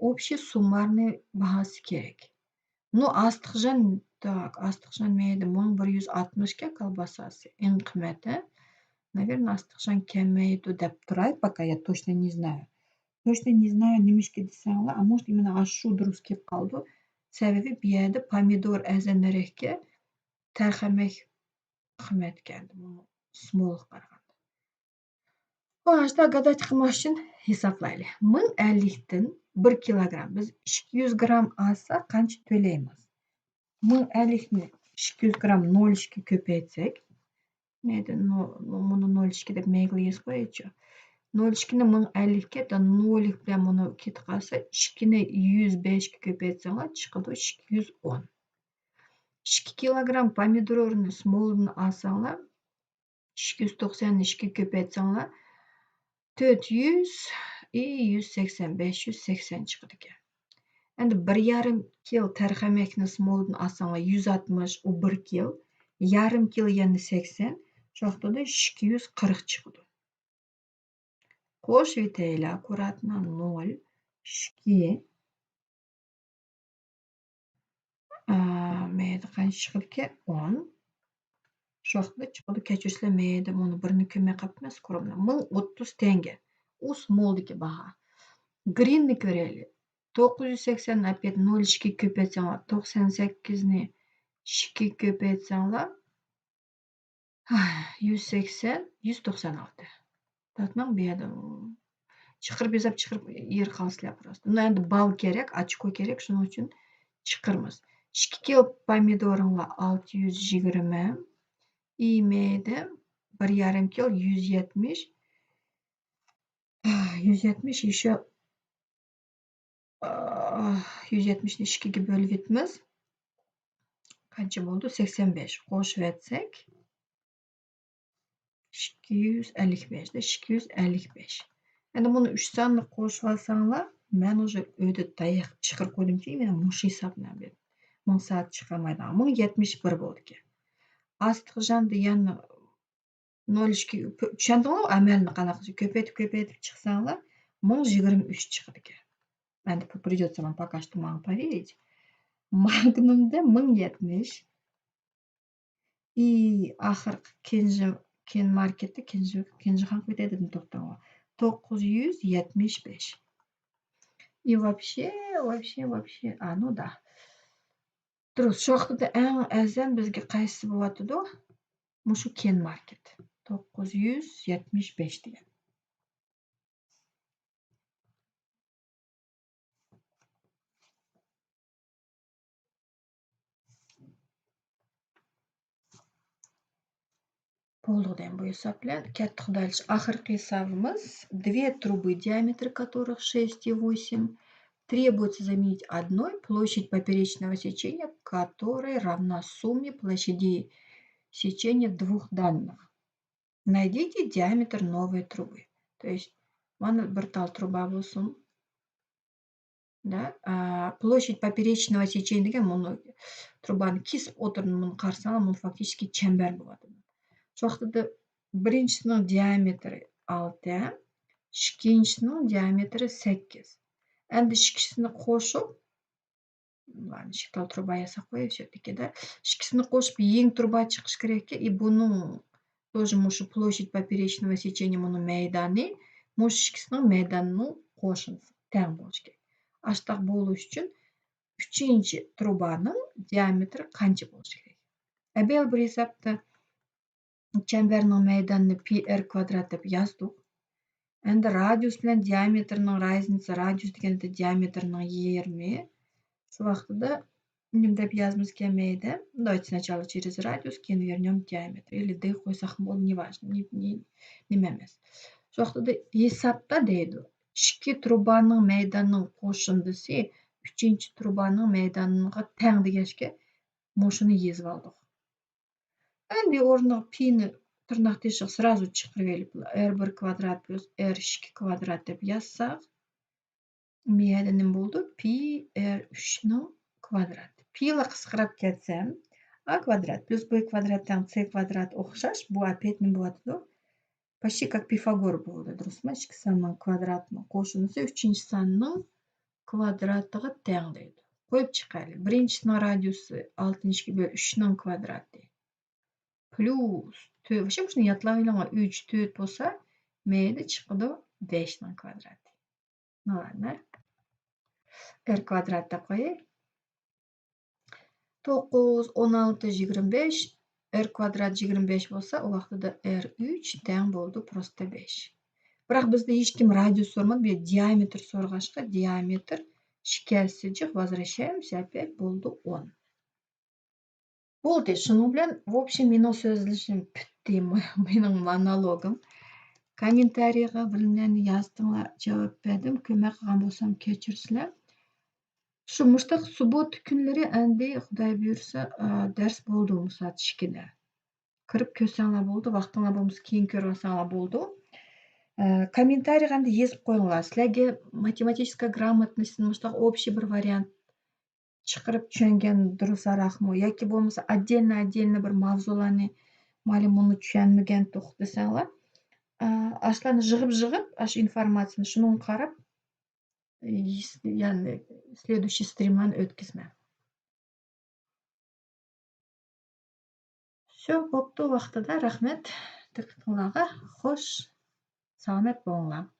ئوبشىي سۇممارنىي باھاسى كېرەك. نو، ئاستىخژان، تاك، ئاستىخژان مەيدە مىڭ بىر يۈز ئاتمىشكەن كالباساسى. ئەڭ قىممەت، ھە؟ ناۋېرنا، ئاستىخژان كەلمەيدۇ دەپ تۇراي، пока я точно не знаю. Точно не знаю، نېمىشقا دېسەڭلار، а может именно ئاشۇ دۇرۇس كېلىپ قالىدۇ. سەۋەبى بۇ يەردە پومىدور ئەرزانراقكەن، تەرخەمەك قىممەتكەن، سمولغا قارىغاندا. ئاشتا گاداچ قىلماس ئۈچۈن ھېسابلايلى. مىڭ ئەللىكتىن بىر كىلوگرام، بىز ئىككى يۈز گرام ئالساق قانچە تۆلەيمىز؟ مىڭ ئەللىكنى ئىككى يۈز گرام نول ئىككىگە كۆپەيتسەك، نەدە نو-، نو-، مۇنى نول ئىككى دەپ مەيلى يېزىپ قويايچۇ. نول ئىككىنى مىڭ ئەللىككە، نول ئىككى بىلەن مۇنى كېتىپ قالسا، ئىككىنى يۈز بەشكە كۆپەيتسەڭلار، چىقىدۇ ئىككى يۈز ئون. ئىككى كىلوگرام پومىدورنى سمولدىن ئالساڭلار، ئىككى يۈز توقسان ئىككى كۆپەيتسەڭلار، تۆت يۈز، ئى، يۈز سەكسەن، بەش يۈز سەكسەن چىقىدىكەن. ئەمدى بىر يارىم كىل تەرخەمەكنى سمولدىن ئالساڭلار، يۈز ئاتمىش، ئۇ بىر كىل، يارىم كىل يەنە سەكسەن، شۇ ۋاقىتتا ئىككى يۈز قىرىق چىقىدۇ. قوشۇۋېتەيلى، аккуратно، نول ئىككى، ئا، مەيدە قانچە چىقىدىكەن؟ ئون. شۇ ۋاقىتتا چىقىدۇ، كەچۈرسىلەر، مەيدە، مۇنى بىرنى كۆمەي قاپمەن، скромно. مىڭ ئوتتۇز تەڭگە. ئۇ small دىكى باھا. Green نى كۆرەيلى. توققۇز يۈز سەكسەن ئەپەت نول ئىككىگە كۆپەيتسەڭلار، توقسان سەككىزنى ئىككىگە كۆپەيتسەڭلار، يۈز سەكسەن، يۈز توقسان ئالتە. تارتماڭ بۇ يەردە. چىقىرىپ ياساپ، چىقىرىپ يېرى قالسىلەر پروستو. بۇنىڭ ئەمدى بال كېرەك، ئاچكو كېرەك، شۇنىڭ ئۈچۈن چىقىرىمىز. ئىككى كىلو پومىدورۇڭلار ئالتە يۈز يىگىرمە، ئىمەيدە بىر يېرىم كىلو يۈز يەتمىش، يۈز يەتمىش، ещё، ئاھ، يۈز يەتمىشنى ئىككىگە بۆلۈۋېتىمىز. قانچە بولدى؟ سەكسەن بەش. قوشۇۋەتسەك، ئىككى يۈز ئەللىك بەش، ئىككى يۈز ئەللىك بەش. ئەمدى مۇنى ئۈچ ساننى قوشۇۋالساڭلار، مەن ئۇژې ئۆيدە تاياق چىقىرىپ قويدۇمكى، مانا مۇشۇ ھېساب بىلەن بېرىپ. مىڭ سائەت چىقالمايدىغان. مىڭ يەتمىش بىر بولدىكەن. ئاستىغا جان دېگەن نول ئىككى، چۈشەندىڭلارمۇ؟ ئەمەلنى قانداق قىلىش؟ كۆپەيتىپ، كۆپەيتىپ چىقساڭلار، مىڭ يىگىرمە ئۈچ چىقىدىكەن. ئەمدى بۇ придётسا ماڭا пока что ماڭا поверить. ماگنۇمدا مىڭ يەتمىش. ئى، ئاخىرقى كېنجى، كېن ماركېتتا كېنجى، كېنجىخان قويتاي دېدىم، توختاڭلار. توققۇز يۈز يەتمىش بەش. ئى، вообще، вообще، вообще، ئانۇدا. دۇرۇس، شۇ ۋاقىتتا ئەڭ ئەرزان بىزگە قايسىسى بولۇۋاتىدۇ؟ مۇشۇ كېن ماركېت. توققۇز يۈز يەتمىش بەش دېگەن. بولدى دەيمەن بۇ ھېساب بىلەن. كەتتى خۇدايلىشى. ئاخىرقى ھېسابىمىز. Две трубы, диаметр которых шесть и восемь, требуется заменить одной, площадь поперечного сечения которой равна сумме площадей сечения двух данных. Найдите диаметр новой трубы. То есть، مانا بىر تال تۇرۇبا بولسۇن. Да, а, площадь поперечного сечения دېگەن مۇنۇ تۇرۇبانى كېسىپ ئوتتۇرىدىن مۇنى قارىساڭلار، مۇنۇ فاكتىچىكى چەمبەر بولۇۋاتىدۇ. شۇ ۋاقىتتا بىرىنچىسىنىڭ دىئامېتىرى ئالتە، ئىككىنچىسىنىڭ دىئامېتىرى سەككىز. ئەمدى ئىككىسىنى قوشۇپ، مانا ئىككى تال تۇرۇبا ياساپ قوياي شۇ يەردىكىدە. ئىككىسىنى قوشۇپ يېڭى تۇرۇبا چىقىش كېرەككەن. ئى، بۇنىڭ тоже مۇشۇ площадь поперечного сечения مۇنىڭ مەيدانى، مۇشۇ ئىككىسىنىڭ مەيدانىنىڭ قوشۇندىسى تەڭ بولۇشى كېرەك. ئاشتاق بولۇش ئۈچۈن ئۈچىنچى تۇرۇبانىڭ دىئامېتىرى قانچە بولۇشى كېرەك؟ ئەبەل بىر ھېسابتا چەمبەرنىڭ مەيدانىنى پى ئېر كۋادرات دەپ يازدۇق. ئەمدى رادىيۇس بىلەن دىئامېتىرنىڭ رازنىسى، رادىيۇس دېگەندە دىئامېتىرنىڭ يېرىمى. شۇ ۋاقتىدا نېمە دەپ يازىمىز كەلمەيدۇ. Давайте сначала через радиус, كېيىن вернём диаметр. ئىلى دې قويساقمۇ بولىدۇ، не важно, не, не, نېمە ئەمەس. شۇ ۋاقتىدا ھېسابتا دەيدۇ. ئىككى تۇرۇبانىڭ مەيدانىنىڭ قوشۇندىسى ئۈچىنچى تۇرۇبانىڭ مەيدانىغا تەڭ دېگەچكە، مۇشۇنى يېزىۋالدۇق. ئەمدى ئورنىغا پىنى تىرناق تېشىغا سرازۇ چىقىرىۋېلىپ، ئېر بىر كۋادرات پلۇس ئېر ئىككى كۋادرات دەپ يازساق، مىيەدە نېمە بولىدۇ؟ پى ئېر ئۈچنىڭ كۋادراتى. پىلا قىسقىراپ كەتسەم، ئا كۋادرات پلۇس بې كۋادرات تەڭ سې كۋادرات ئوخشاش، بۇ ئاپەت نېمە بولۇۋاتىدۇ؟ Почти как Пифагор بولدى، دۇرۇسمۇ؟ ئىككى ساننىڭ كۋادراتىنىڭ قوشۇندىسى ئۈچىنچى ساننىڭ كۋادراتىغا تەڭ دەيدۇ. قويۇپ چىقايلى. بىرىنچىسىنىڭ رادىيۇسى ئالتىنچى بۆل ئۈچنىڭ كۋادراتى. پلۇس تۆت. شۇنى يادلاۋېلىڭلار، ئۈچ، تۆت بولسا، مەيدە چىقىدۇ بەشنىڭ كۋادراتى. نورمال. ئېر كۋادرات دەپ قوياي. توققۇز، ئون ئالتە، يىگىرمە بەش، ئېر كۋادرات يىگىرمە بەش بولسا، ئۇ ۋاقتىدا ئېر ئۈچ تەڭ بولىدۇ پروستو بەش. بىراق بىزدە ھېچكىم رادىيۇس سورىمىدى، بىر دىئامېتر سورىغاچقا، دىئامېتر شىكەستىجىق возвращаемся опять بولدى ئون. بولدى، شۇنىڭ بىلەن، в общем، مېنىڭ سۆزلىشىم پۈتتى، مېنىڭ مونولوگۇم. كوممېنتارىيغا بىر نېمىلەرنى يازدىڭلار، جاۋاب بەردىم. كۆمەك قىلغان بولسام كەچۈرسىلەر. شۇ مۇشتاق سۇبوتا كۈنلىرى ئەمدى خۇداي بۇيرۇسا، ئا، دەرس بولىدۇ مۇ سائەت ئىككىدە. كىرىپ كۆرسەڭلار بولىدۇ، ۋاقتىڭلار بولمىسا كېيىن كۆرۈۋالساڭلار بولىدۇ. ئە، كوممېنتارىيغا ئەمدى يېزىپ قويۇڭلار. سىلەرگە ماتېماتىكىسكا گرامموتنوستتىن مۇشتاق ئوبشىي بىر ۋارىيانت چىقىرىپ چۈشەنگەن دۇرۇسراقمۇ ياكى بولمىسا ئاتدېلنو، ئاتدېلنو بىر ماۋزۇلارنى مانا مۇنى چۈشەنمىگەنتۇق دېسەڭلار، ئا، ئاشۇلارنى يىغىپ، يىغىپ، ئاشۇ ئىنفورماتسىيىنى شۇنىڭغا قاراپ، يەنى سلېدۇيتشىي سترىملارنى ئۆتكۈزىمەن. شۇ بوپتۇ ۋاقتىدا، رەھمەت دىققىتىڭلارغا، خوش سالامەت بولۇڭلار.